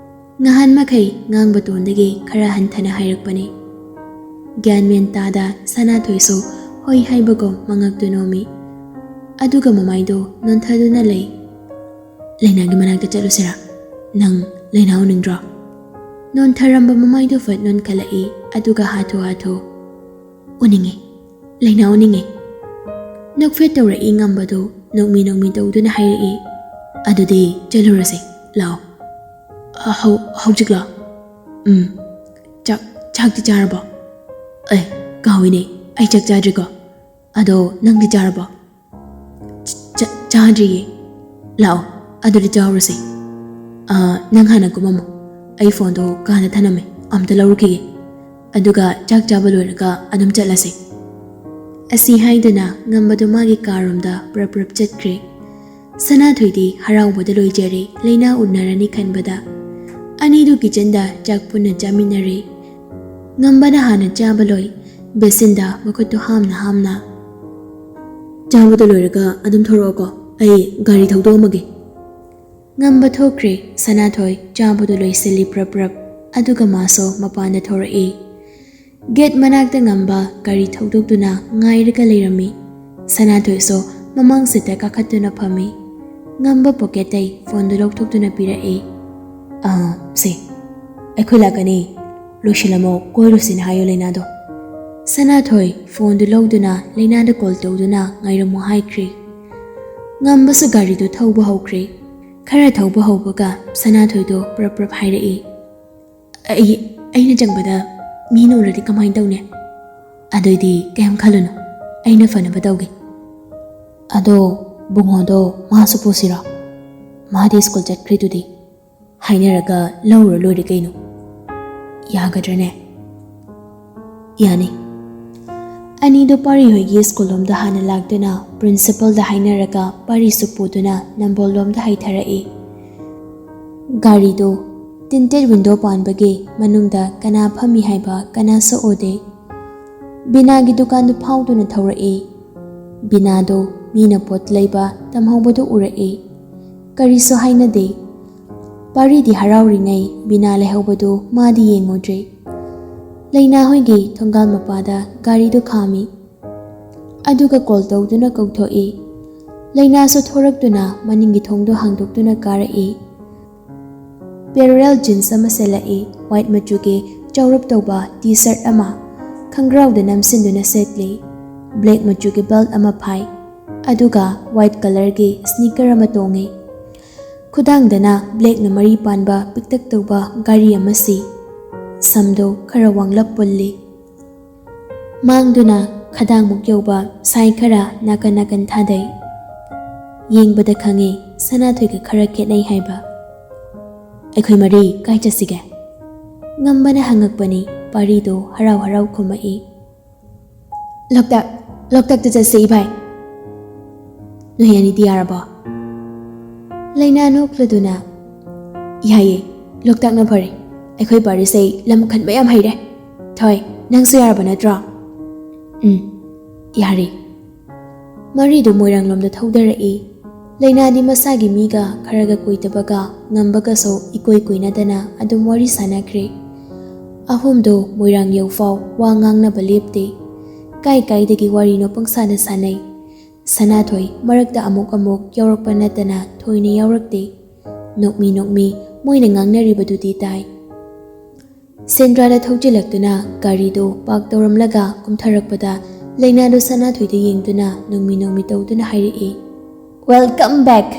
ꯉꯍꯥꯟ ꯃꯈꯩ ꯉꯥꯡꯕ ꯇꯣꯟꯗꯒꯤ ꯈꯔ ꯍꯟꯊꯅ ꯍꯥꯏꯔꯛꯄꯅꯤ꯫ ꯒ꯭ꯌꯥꯟ ꯃꯦꯟ ꯇꯥꯗ ꯁꯅꯥꯊꯣꯏꯁꯨ ꯍꯣꯏ ꯍꯥꯏꯕꯒꯨꯝ ꯃꯉꯛꯇꯨ ꯅꯣꯝꯃꯤ꯫ ꯑꯗꯨꯒ ꯃꯃꯥꯏꯗꯨ ꯅꯣꯟꯊꯗꯨꯅ ꯂꯩ꯫ "ꯂꯩꯅꯥꯒꯤ ꯃꯅꯥꯛꯇ ꯆꯠꯂꯨꯁꯤꯔꯥ? ꯅꯪ ꯂꯩꯅꯥ ꯎꯅꯤꯡꯗ꯭ꯔꯣ?" ꯅꯣꯟꯊꯔꯝꯕ ꯃꯃꯥꯏꯗꯨ ꯐꯠ ꯅꯣꯟꯈꯠꯂꯛꯏ, ꯑꯗꯨꯒ ꯍꯥꯊꯨ ꯍꯥꯊꯨ, "ꯎꯅꯤꯡꯉꯤ, ꯂꯩꯅꯥ ꯎꯅꯤꯡꯉꯤ꯫" ꯅꯣꯛꯐꯦꯠ ꯇꯧꯔꯛꯏ ꯉꯝꯕꯗꯨ ꯅꯣꯛꯃꯤ ꯅꯣꯛꯃꯤ ꯇꯧꯗꯨꯅ ꯍꯥꯏꯔꯛꯏ, "ꯑꯗꯨꯗꯤ ꯆꯠꯂꯨꯔꯁꯦ, ꯂꯥꯛꯑꯣ꯫" "ꯑ, ꯍꯧ-, ꯍꯧꯖꯤꯛꯂꯣ?" "ꯎꯝ꯫ ꯆꯥꯛ, ꯆꯥꯛꯇꯤ ꯆꯥꯔꯕꯣ?" "ꯑꯦ, ꯀꯥꯎꯏꯅꯦ, ꯑꯩ ꯆꯥꯛ ꯆꯥꯗ꯭ꯔꯤꯀꯣ꯫ ꯑꯗꯣ ꯅꯪꯗꯤ ꯆꯥꯔꯕꯣ?" "ꯆ-, ꯆꯥ-, ꯆꯥꯗ꯭ꯔꯤꯌꯦ꯫" "ꯂꯥꯛꯑꯣ, ꯑꯗꯨꯗꯤ ꯆꯥꯎꯔꯁꯦ꯫ ꯑ, ꯅꯪ ꯍꯥꯟꯅ ꯀꯨꯝꯃꯝꯃꯣ꯫ ꯑꯩ ꯐꯣꯟꯗꯣ ꯀꯥꯗ ꯊꯅꯝꯃꯦ, ꯑꯝꯇ ꯂꯧꯔꯨꯈꯤꯒꯦ꯫ ꯑꯗꯨꯒ ꯆꯥꯛ ꯆꯥꯕ ꯂꯣꯏꯔꯒ ꯑꯗꯨꯝ ꯆꯠꯂꯁꯦ꯫" ꯑꯁꯤ ꯍꯥꯏꯗꯨꯅ ꯉꯝꯕꯗꯨ ꯃꯥꯒꯤ ꯀꯥꯔꯣꯝꯗ ꯄ꯭ꯔꯞ ꯄ꯭ꯔꯞ ꯆꯠꯈ꯭ꯔꯦ꯫ ꯁꯅꯥꯊꯣꯏꯗꯤ ꯍꯔꯥꯎꯕꯗ ꯂꯣꯏꯖꯔꯦ, ꯂꯩꯅꯥ ꯎꯅꯔꯅꯤ ꯈꯟꯕꯗ꯫ ꯑꯅꯤꯗꯨ ꯀꯤꯆꯟꯗ ꯆꯥꯛ ꯄꯨꯟꯅ ꯆꯥꯃꯤꯟꯅꯔꯦ꯫ ꯉꯝꯕꯅ ꯍꯥꯟꯅ ꯆꯥꯕ ꯂꯣꯏ, ꯕꯦꯁꯤꯟꯗ ꯃꯈꯨꯠꯇꯨ ꯍꯥꯝꯅ ꯍꯥꯝꯅ, "ꯆꯥꯕꯗꯨ ꯂꯣꯏꯔꯒ ꯑꯗꯨꯝ ꯊꯣꯔꯛꯑꯣꯀꯣ, ꯑꯩ ꯒꯥꯔꯤ ꯊꯧꯗꯣꯛꯑꯝꯃꯒꯦ꯫" ꯉꯝꯕ ꯊꯣꯛꯈ꯭ꯔꯦ꯫ ꯁꯅꯥꯊꯣꯏ ꯆꯥꯕꯗꯨ ꯂꯣꯏꯁꯤꯜꯂꯤ ꯄ꯭ꯔꯞ ꯄ꯭ꯔꯞ, ꯑꯗꯨꯒ ꯃꯥꯁꯨ ꯃꯄꯥꯟꯗ ꯊꯣꯔꯛꯏ꯫ ꯒꯦꯠ ꯃꯅꯥꯛꯇ ꯉꯝꯕ ꯒꯥꯔꯤ ꯊꯧꯗꯣꯛꯇꯨꯅ ꯉꯥꯏꯔꯒ ꯂꯩꯔꯝꯃꯤ꯫ ꯁꯅꯥꯊꯣꯏꯁꯨ ꯃꯃꯥꯡ ꯁꯤꯠꯇ ꯀꯥꯈꯠꯇꯨꯅ ꯐꯝꯃꯤ꯫ ꯉꯝꯕ ꯄꯣꯀꯦꯠꯇꯩ ꯐꯣꯟꯗꯨ ꯂꯧꯊꯣꯛꯇꯨꯅ ꯄꯤꯔꯛꯏ꯫ "ꯑꯥ, ꯁꯦ, ꯑꯩꯈꯣꯏ ꯂꯥꯛꯀꯅꯤ, ꯂꯣꯏꯁꯤꯜꯂꯝꯃꯣ, ꯀꯣꯏꯔꯨꯁꯤꯅ ꯍꯥꯏꯌꯨ ꯂꯩꯅꯥꯗꯣ꯫" ꯁꯅꯥꯊꯣꯏ ꯐꯣꯟꯗꯨ ꯂꯧꯗꯨꯅ ꯂꯩꯅꯥꯗ ꯀꯣꯜ ꯇꯧꯗꯨꯅ ꯉꯥꯏꯔꯝꯃꯨ ꯍꯥꯏꯈ꯭ꯔꯦ꯫ ꯉꯝꯕꯁꯨ ꯒꯥꯔꯤꯗꯨ ꯊꯧꯕ ꯍꯧꯈ꯭ꯔꯦ꯫ ꯈꯔ ꯊꯧꯕ ꯍꯧꯕꯒ ꯁꯅꯥꯊꯣꯏꯗꯣ ꯄ꯭ꯔꯞ ꯄ꯭ꯔꯞ ꯍꯥꯏꯔꯛꯏ, "ꯑꯩ, ꯑꯩꯅ ꯆꯪꯕꯗ ꯃꯤꯅ ꯎꯔꯗꯤ ꯀꯃꯥꯏꯅ ꯇꯧꯅꯤ? ꯑꯗꯨꯏꯗꯤ ꯀꯩꯝ ꯈꯜꯂꯨꯅꯨ, ꯑꯩꯅ ꯐꯅꯕ ꯇꯧꯒꯦ꯫" "ꯑꯗꯣ ꯕꯨꯡꯉꯣꯗꯣ ꯃꯥꯁꯨ ꯄꯨꯁꯤꯔꯣ? ꯃꯥꯗꯤ ꯁ꯭ꯀꯨꯜ ꯆꯠꯈ꯭ꯔꯤꯗꯨꯗꯤ꯫ ꯍꯥꯏꯅꯔꯒ ꯂꯧꯔ ꯂꯣꯏꯔꯦ ꯀꯩꯅꯣ꯫ ꯌꯥꯒꯗ꯭ꯔꯅꯦ?" "ꯌꯥꯅꯤ꯫" ꯑꯅꯤꯗꯨ ꯄꯥꯔꯤ ꯍꯣꯏꯒꯤ ꯁ꯭ꯀꯨꯜ ꯂꯣꯝꯗ ꯍꯥꯟꯅ ꯂꯥꯛꯇꯨꯅ ꯄ꯭ꯔꯤꯟꯁꯤꯄꯜꯗ ꯍꯥꯏꯅꯔꯒ ꯄꯥꯔꯤꯁꯨ ꯄꯨꯗꯨꯅ ꯅꯝꯕꯣꯜ ꯂꯣꯝꯗ ꯍꯥꯏꯊꯔꯛꯏ꯫ ꯒꯥꯔꯤꯗꯨ ꯇꯤꯟꯇꯦꯠ ꯋꯤꯟꯗꯣ ꯄꯥꯟꯕꯒꯤ ꯃꯅꯨꯡꯗ ꯀꯅꯥ ꯐꯝꯃꯤ ꯍꯥꯏꯕ ꯀꯅꯥꯁꯨ ꯎꯗꯦ꯫ ꯕꯤꯅꯥꯒꯤ ꯗꯨꯀꯥꯟꯗꯨ ꯐꯥꯎꯗꯨꯅ ꯊꯧꯔꯛꯏ꯫ ꯕꯤꯅꯥꯗꯨ ꯃꯤꯅ ꯄꯣꯠ ꯂꯩꯕ ꯇꯝꯍꯧꯕꯗꯨ ꯎꯔꯛꯏ꯫ ꯀꯔꯤꯁꯨ ꯍꯥꯏꯅꯗꯦ꯫ ꯄꯥꯔꯤꯗꯤ ꯍꯔꯥꯎꯔꯤꯉꯩ ꯕꯤꯅꯥ ꯂꯩꯍꯧꯕꯗꯨ ꯃꯥꯗꯤ ꯌꯦꯡꯉꯨꯗ꯭ꯔꯦ꯫ ꯂꯩꯅꯥ ꯍꯣꯏꯒꯤ ꯊꯣꯡꯒꯥꯜ ꯃꯄꯥꯗ ꯒꯥꯔꯤꯗꯨ ꯈꯥꯝꯃꯤ꯫ ꯑꯗꯨꯒ ꯀꯣꯜ ꯇꯧꯗꯨꯅ ꯀꯧꯊꯣꯛꯏ꯫ ꯂꯩꯅꯥꯁꯨ ꯊꯣꯔꯛꯇꯨꯅ ꯃꯅꯤꯡꯒꯤ ꯊꯣꯡꯗꯨ ꯍꯥꯡꯗꯣꯛꯇꯨꯅ ꯀꯥꯔꯛꯏ꯫ ꯄꯦꯔꯣꯔꯦꯜ ꯖꯤꯟꯁ ꯑꯃ ꯁꯦꯠꯂꯛꯏ, ꯋꯥꯏꯠ ꯃꯆꯨꯒꯤ ꯆꯧꯔꯞ ꯇꯧꯕ ꯇꯤ ꯁꯔꯠ ꯑꯃ ꯈꯪꯒ꯭ꯔꯥꯎꯗ ꯅꯝꯁꯤꯟꯗꯨꯅ ꯁꯦꯠꯂꯤ꯫ ꯕ꯭ꯂꯦꯛ ꯃꯆꯨꯒꯤ ꯕꯦꯜꯠ ꯑꯃ ꯐꯥꯏ, ꯑꯗꯨꯒ ꯋꯥꯏꯠ ꯀꯂꯔꯒꯤ ꯁ꯭ꯅꯤꯀꯔ ꯑꯃ ꯇꯣꯡꯉꯤ꯫ ꯈꯨꯗꯥꯡꯗꯅ ꯕ꯭ꯂꯦꯛꯅ ꯃꯔꯤ ꯄꯥꯟꯕ ꯄꯤꯛꯇꯛ ꯇꯧꯕ ꯘꯔꯤ ꯑꯃ ꯁꯤ꯫ ꯁꯝꯗꯨ ꯈꯔ ꯋꯥꯡꯂꯞ ꯄꯨꯜꯂꯤ꯫ ꯃꯥꯡꯗꯨꯅ ꯈꯗꯥꯡꯃꯨꯛ ꯌꯧꯕ ꯁꯥꯏ ꯈꯔ ꯅꯥꯀꯟ ꯅꯥꯀꯟ ꯊꯥꯗꯩ꯫ ꯌꯦꯡꯕꯗ ꯈꯪꯉꯤ ꯁꯅꯥꯊꯣꯏꯒ ꯈꯔ ꯈꯦꯠꯅꯩ ꯍꯥꯏꯕ꯫ "ꯑꯩꯈꯣꯏ ꯃꯔꯤ ꯀꯥꯏ ꯆꯠꯁꯤꯒꯦ?" ꯉꯝꯕꯅ ꯍꯪꯉꯛꯄꯅꯤ꯫ ꯄꯥꯔꯤꯗꯣ ꯍꯔꯥꯎ ꯍꯔꯥꯎ ꯈꯨꯝꯃꯛꯏ꯫ "ꯂꯣꯛꯇꯥꯛ, ꯂꯣꯛꯇꯥꯛꯇ ꯆꯠꯁꯦ ꯏꯚꯥꯏ꯫ ꯅꯣꯏ ꯑꯅꯤꯗꯤ ꯌꯥꯔꯕꯣ?" ꯂꯩꯅꯥ ꯅꯣꯛꯂꯗꯨꯅ, "ꯌꯥꯏꯌꯦ, ꯂꯣꯛꯇꯥꯛꯅ ꯐꯔꯦ꯫ ꯑꯩꯈꯣꯏ ꯄꯥꯔꯤꯁꯦ ꯂꯝ ꯈꯟꯕ ꯌꯥꯝ ꯍꯩꯔꯦ꯫ ꯊꯣꯏ, ꯅꯪꯁꯨ ꯌꯥꯔꯕ ꯅꯠꯇ꯭ꯔꯣ?" "ꯎꯝ, ꯌꯥꯔꯦ꯫" ꯃꯔꯤꯗꯨ ꯃꯣꯏꯔꯥꯡꯂꯣꯝꯗ ꯊꯧꯗꯔꯛꯏ꯫ ꯂꯩꯅꯥꯗꯤ ꯃꯁꯥꯒꯤ ꯃꯤꯒ ꯈꯔꯒ ꯀꯣꯏꯗꯕꯒ ꯉꯝꯕꯒꯁꯨ ꯏꯀꯣꯏ ꯀꯣꯏꯅꯗꯅ ꯑꯗꯨꯝ ꯋꯥꯔꯤ ꯁꯥꯟꯅꯈ꯭ꯔꯦ꯫ ꯑꯍꯨꯝꯗꯨ ꯃꯣꯏꯔꯥꯡ ꯌꯧꯐꯥꯎ ꯋꯥ ꯉꯥꯡꯅꯕ ꯂꯦꯞꯇꯦ꯫ ꯀꯥꯏ ꯀꯥꯏꯗꯒꯤ ꯋꯥꯔꯤꯅꯣ ꯄꯪꯁꯥꯗ ꯁꯥꯟꯅꯩ꯫ ꯁꯅꯥꯊꯣꯏ ꯃꯔꯛꯇ ꯑꯃꯨꯛ ꯑꯃꯨꯛ ꯌꯥꯎꯔꯛꯄ ꯅꯠꯇꯅ ꯊꯣꯏꯅ ꯌꯥꯎꯔꯛꯇꯦ꯫ ꯅꯣꯛꯃꯤ ꯅꯣꯛꯃꯤ ꯃꯣꯏꯅ ꯉꯥꯡꯅꯔꯤꯕꯗꯨꯗꯤ ꯇꯥꯏ꯫ ꯁꯦꯟꯗ꯭ꯔꯥꯗ ꯊꯧꯖꯤꯜꯂꯛꯇꯨꯅ ꯒꯥꯔꯤꯗꯨ ꯄꯥꯔꯛ ꯇꯧꯔꯝꯂꯒ ꯀꯨꯝꯊꯔꯛꯄꯗ ꯂꯩꯅꯥꯗꯨ ꯁꯅꯥꯊꯣꯏꯗ ꯌꯦꯡꯗꯨꯅ ꯅꯣꯡꯃꯤ ꯅꯣꯡꯃꯤ ꯇꯧꯗꯨꯅ ꯍꯥꯏꯔꯛꯏ, "Welcome back!"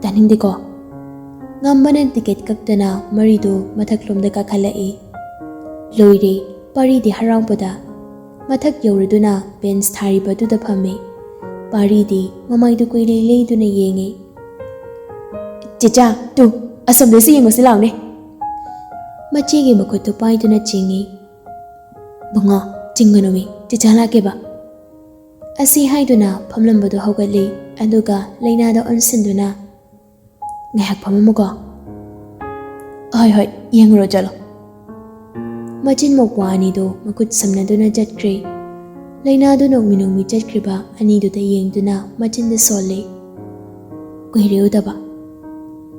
ꯇꯥꯅꯤꯡꯗꯦꯀꯣ꯫ ꯉꯝꯕꯅ ꯇꯤꯀꯦꯠ ꯀꯛꯇꯅ ꯃꯔꯤꯗꯨ ꯃꯊꯛꯂꯣꯝꯗ ꯀꯥꯈꯠꯂꯛꯏ꯫ ꯂꯣꯏꯔꯦ, ꯄꯥꯔꯤꯗꯤ ꯍꯔꯥꯎꯕꯗ꯫ ꯃꯊꯛ ꯌꯧꯔꯗꯨꯅ ꯕꯦꯟꯁ ꯊꯥꯔꯤꯕꯗꯨꯗ ꯐꯝꯃꯤ꯫ ꯄꯥꯔꯤꯗꯤ ꯃꯃꯥꯏꯗꯨ ꯀꯨꯏꯂꯩ ꯂꯩꯗꯨꯅ ꯌꯦꯡꯉꯤ꯫ "ꯆꯦꯆꯥ, ꯇꯨ, ꯑꯁꯣꯝꯗꯁꯨ ꯌꯦꯡꯉꯨꯁꯤ ꯂꯥꯎꯅꯦ꯫" ꯃꯆꯦꯒꯤ ꯃꯈꯨꯠꯇꯨ ꯄꯥꯏꯗꯨꯅ ꯆꯤꯡꯉꯤ꯫ "ꯕꯨꯡꯉꯣ, ꯆꯤꯡꯒꯅꯨꯃꯤ, ꯆꯦꯆꯥ ꯂꯥꯛꯀꯦꯕ꯫" ꯑꯁꯤ ꯍꯥꯏꯗꯨꯅ ꯐꯝꯂꯝꯕꯗꯨ ꯍꯧꯒꯠꯂꯤ, ꯑꯗꯨꯒ ꯂꯩꯅꯥꯗ ꯑꯣꯟꯁꯤꯟꯗꯨꯅ, "ꯉꯥꯏꯍꯥꯛ ꯐꯝꯃꯝꯃꯨꯀꯣ꯫" "ꯍꯣꯏ, ꯍꯣꯏ, ꯌꯦꯡꯉꯨꯔꯣ, ꯆꯠꯂꯣ꯫" ꯃꯆꯤꯟ ꯃꯧꯄ꯭ꯋꯥ ꯑꯅꯤꯗꯨ ꯃꯈꯨꯠ ꯁꯝꯅꯗꯨꯅ ꯆꯠꯈ꯭ꯔꯦ꯫ ꯂꯩꯅꯥꯗꯨ ꯅꯣꯡꯃꯤ ꯅꯣꯡꯃꯤ ꯆꯠꯈ꯭ꯔꯤꯕ ꯑꯅꯤꯗꯨꯗ ꯌꯦꯡꯗꯨꯅ ꯃꯆꯤꯟꯗ ꯁꯣꯜꯂꯤ꯫ "ꯀꯨꯏꯔꯦ ꯎꯗꯕ꯫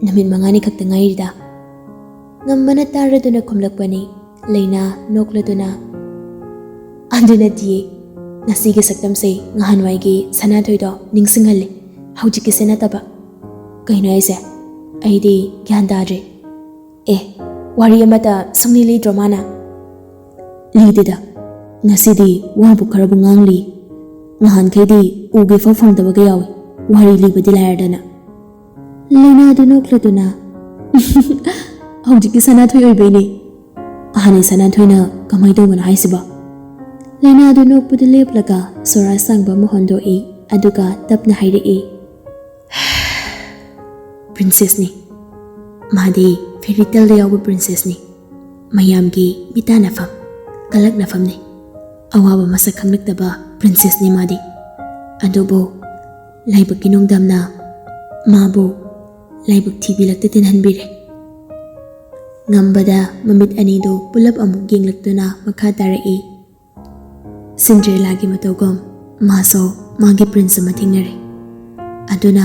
ꯅꯨꯃꯤꯠ ꯃꯉꯥꯅꯤ ꯈꯛꯇ ꯉꯥꯏꯔꯤꯗ꯫" ꯉꯝꯕꯅ ꯇꯥꯔꯗꯨꯅ ꯈꯨꯝꯂꯛꯄꯅꯤ꯫ ꯂꯩꯅꯥ ꯅꯣꯛꯂꯗꯨꯅ, "ꯑꯗꯨ ꯅꯠꯇꯤꯌꯦ, ꯉꯁꯤꯒꯤ ꯁꯛꯇꯝꯁꯦ ꯉꯍꯥꯟꯋꯥꯏꯒꯤ ꯁꯅꯥꯊꯣꯏꯗꯣ ꯅꯤꯡꯁꯤꯡꯍꯜꯂꯦ, ꯍꯧꯖꯤꯛꯀꯤꯁꯦ ꯅꯠꯇꯕ꯫" "ꯀꯩꯅꯣ ꯍꯥꯏꯁꯦ? ꯑꯩꯗꯤ ꯒ꯭ꯌꯥꯟ ꯇꯥꯗ꯭ꯔꯦ꯫" "ꯑꯦ, ꯋꯥꯔꯤ ꯑꯃꯇ ꯁꯨꯡꯂꯤ ꯂꯤꯗ꯭ꯔꯣ ꯃꯥꯅ?" "ꯂꯤꯗꯦꯗ, ꯉꯁꯤꯗꯤ ꯋꯥꯕꯨ ꯈꯔꯕꯨ ꯉꯥꯡꯂꯤ꯫ ꯉꯍꯥꯟꯈꯩꯗꯤ ꯎꯒꯦ ꯐꯥꯎ ꯐꯪꯗꯕꯒ ꯌꯥꯎꯏ, ꯋꯥꯔꯤ ꯂꯤꯕꯗꯤ ꯂꯥꯏꯔꯗꯅ꯫" ꯂꯩꯅꯥꯗꯨ ꯅꯣꯛꯂꯗꯨꯅ, "ꯍꯧꯖꯤꯛꯀꯤ ꯁꯅꯥꯊꯣꯏ ꯑꯣꯏꯕꯩꯅꯦ꯫" "ꯍꯥꯟꯅꯩ ꯁꯅꯥꯊꯣꯏꯅ ꯀꯃꯥꯏ ꯇꯧꯕꯅꯣ ꯍꯥꯏꯁꯤꯕꯣ?" ꯂꯩꯅꯥꯗꯨ ꯅꯣꯛꯄꯗꯨ ꯂꯦꯞꯂꯒ ꯁꯣꯔ ꯑꯁꯥꯡꯕ ꯑꯃ ꯍꯣꯟꯗꯣꯛꯏ, ꯑꯗꯨꯒ ꯇꯞꯅ ꯍꯥꯏꯔꯛꯏ, "ꯄ꯭ꯔꯤꯟꯁꯦꯁꯅꯤ꯫ ꯃꯥꯗꯤ ꯐꯦꯔꯤ ꯇꯦꯜꯗ ꯌꯥꯎꯕ ꯄ꯭ꯔꯤꯟꯁꯦꯁꯅꯤ꯫ ꯃꯌꯥꯝꯒꯤ ꯃꯤꯇꯥꯟꯅꯐꯝ, ꯀꯂꯛꯅꯐꯝꯅꯤ꯫ ꯑꯋꯥꯕ ꯃꯁꯛ ꯈꯪꯂꯛꯇꯕ ꯄ꯭ꯔꯤꯟꯁꯦꯁꯅꯤ ꯃꯥꯗꯤ꯫ ꯑꯗꯨꯕꯨ ꯂꯥꯏꯕꯛꯀꯤ ꯅꯣꯡꯗꯝꯅ ꯃꯥꯕꯨ ꯂꯥꯏꯕꯛ ꯊꯤꯕꯤ ꯂꯛꯇ ꯇꯤꯟꯍꯟꯕꯤꯔꯦ꯫" ꯉꯝꯕꯗ ꯃꯃꯤꯠ ꯑꯅꯤꯗꯨ ꯄꯨꯂꯞ ꯑꯃꯨꯛ ꯌꯦꯡꯂꯛꯇꯨꯅ ꯃꯈꯥ ꯇꯥꯔꯛꯏ, "ꯁꯤꯟꯗ꯭ꯔꯦꯂꯥꯒꯤ ꯃꯇꯧꯒꯨꯝ ꯃꯥꯁꯨ ꯃꯥꯒꯤ ꯄ꯭ꯔꯤꯟꯁ ꯑꯃ ꯊꯦꯡꯅꯔꯦ꯫ ꯑꯗꯨꯅ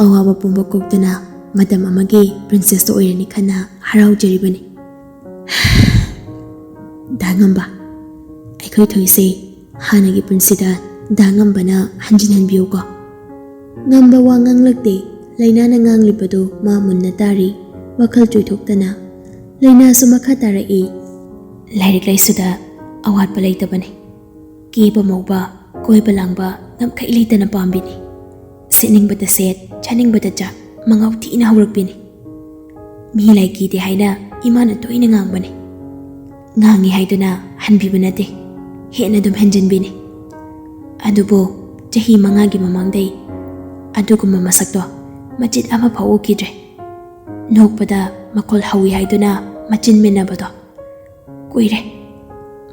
ꯑꯋꯥꯕ ꯄꯨꯝꯕ ꯀꯣꯛꯇꯨꯅ ꯃꯇꯝ ꯑꯃꯒꯤ ꯄ꯭ꯔꯤꯟꯁꯦꯁꯇꯨ ꯑꯣꯏꯔꯅꯤ ꯈꯟꯅ ꯍꯔꯥꯎꯖꯔꯤꯕꯅꯤ꯫" "ꯗꯥ ꯉꯝꯕ, ꯑꯩꯈꯣꯏ ꯊꯣꯏꯁꯦ ꯍꯥꯟꯅꯒꯤ ꯄꯨꯟꯁꯤꯗ ꯗꯥ ꯉꯝꯕꯅ ꯍꯟꯖꯤꯟꯍꯟꯕꯤꯌꯨꯀꯣ꯫" ꯉꯝꯕ ꯋꯥ ꯉꯥꯡꯂꯛꯇꯦ꯫ ꯂꯩꯅꯥꯅ ꯉꯥꯡꯂꯤꯕꯗꯨ ꯃꯥ ꯃꯨꯟꯅ ꯇꯥꯔꯤ, ꯋꯥꯈꯜ ꯆꯣꯏꯊꯣꯛꯇꯅ꯫ ꯂꯩꯅꯥꯁꯨ ꯃꯈꯥ ꯇꯥꯔꯛꯏ, "ꯂꯥꯏꯔꯤꯛ ꯂꯥꯏꯁꯨꯗ ꯑꯋꯥꯠꯄ ꯂꯩꯇꯕꯅꯤ꯫ ꯀꯦꯕ ꯃꯧꯕ, ꯀꯣꯏꯕ ꯂꯥꯡꯕ ꯉꯝꯈꯩ ꯂꯩꯇꯅ ꯄꯥꯝꯕꯤꯅꯤ꯫ ꯁꯦꯠꯅꯤꯡꯕꯗ ꯁꯦꯠ, ꯆꯥꯅꯤꯡꯕꯗ ꯆꯥ, ꯃꯉꯥꯎ ꯊꯤꯅ ꯍꯧꯔꯛꯄꯤꯅꯤ꯫ ꯃꯤ ꯂꯥꯏ ꯀꯤꯗꯦ ꯍꯥꯏꯅ ꯏꯃꯥꯅ ꯇꯣꯏꯅ ꯉꯥꯡꯕꯅꯤ꯫ ꯉꯥꯡꯉꯤ ꯍꯥꯏꯗꯨꯅ ꯍꯟꯕꯤꯕ ꯅꯠꯇꯦ, ꯍꯦꯟꯅ ꯑꯗꯨꯝ ꯍꯦꯟꯖꯤꯟꯕꯤꯅꯤ꯫ ꯑꯗꯨꯕꯨ ꯆꯍꯤ ꯃꯉꯥꯒꯤ ꯃꯃꯥꯡꯗꯩ ꯑꯗꯨꯒꯨꯝꯕ ꯃꯁꯛꯇꯣ ꯃꯆꯤꯠ ꯑꯃꯐꯥꯎ ꯎꯈꯤꯗ꯭ꯔꯦ꯫ ꯅꯣꯛꯄꯗ ꯃꯈꯣꯜ ꯍꯧꯏ ꯍꯥꯏꯗꯨꯅ ꯃꯆꯤꯟ ꯃꯦꯟꯅꯕꯗꯣ ꯀꯨꯏꯔꯦ꯫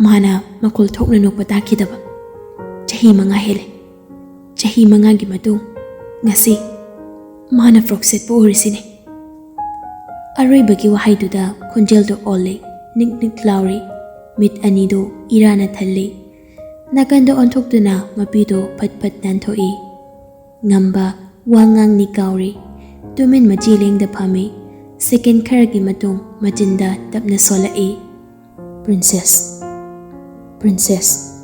ꯃꯥꯅ ꯃꯈꯣꯜ ꯊꯣꯛꯅ ꯅꯣꯛꯄ ꯇꯥꯈꯤꯗꯕ꯫ ꯆꯍꯤ ꯃꯉꯥ ꯍꯦꯜꯂꯦ꯫ ꯆꯍꯤ ꯃꯉꯥꯒꯤ ꯃꯇꯨꯡ ꯉꯁꯤ ꯃꯥꯅ ꯐ꯭ꯔꯣꯛ ꯁꯦꯠꯄ ꯎꯔꯤꯁꯤꯅꯤ꯫ ꯑꯔꯣꯏꯕꯒꯤ ꯋꯥꯍꯩꯗꯨꯗ ꯈꯣꯟꯖꯦꯜꯗꯣ ꯑꯣꯜꯂꯦ, ꯅꯤꯛ ꯅꯤꯛ ꯂꯥꯎꯔꯤ꯫ ꯃꯤꯠ ꯑꯅꯤꯗꯣ ꯏꯔꯥꯅ ꯊꯜꯂꯤ꯫ ꯅꯥꯀꯟꯗ ꯑꯣꯟꯊꯣꯛꯇꯨꯅ ꯃꯄꯤꯗꯣ ꯐꯠ ꯐꯠ ꯅꯥꯟꯊꯣꯛꯏ꯫ ꯉꯝꯕ ꯋꯥ ꯉꯥꯡꯅꯤ ꯀꯥꯎꯔꯤ꯫ ꯇꯨꯃꯤꯟ ꯃꯆꯤ ꯂꯦꯡꯗ ꯐꯝꯃꯤ꯫ ꯁꯦꯀꯦꯟ ꯈꯔꯒꯤ ꯃꯇꯨꯡ ꯃꯆꯤꯟꯗ ꯇꯞꯅ ꯁꯣꯜꯂꯛꯏ, "ꯄ꯭ꯔꯤꯟꯁꯦꯁ, ꯄ꯭ꯔꯤꯟꯁꯦꯁ"꯫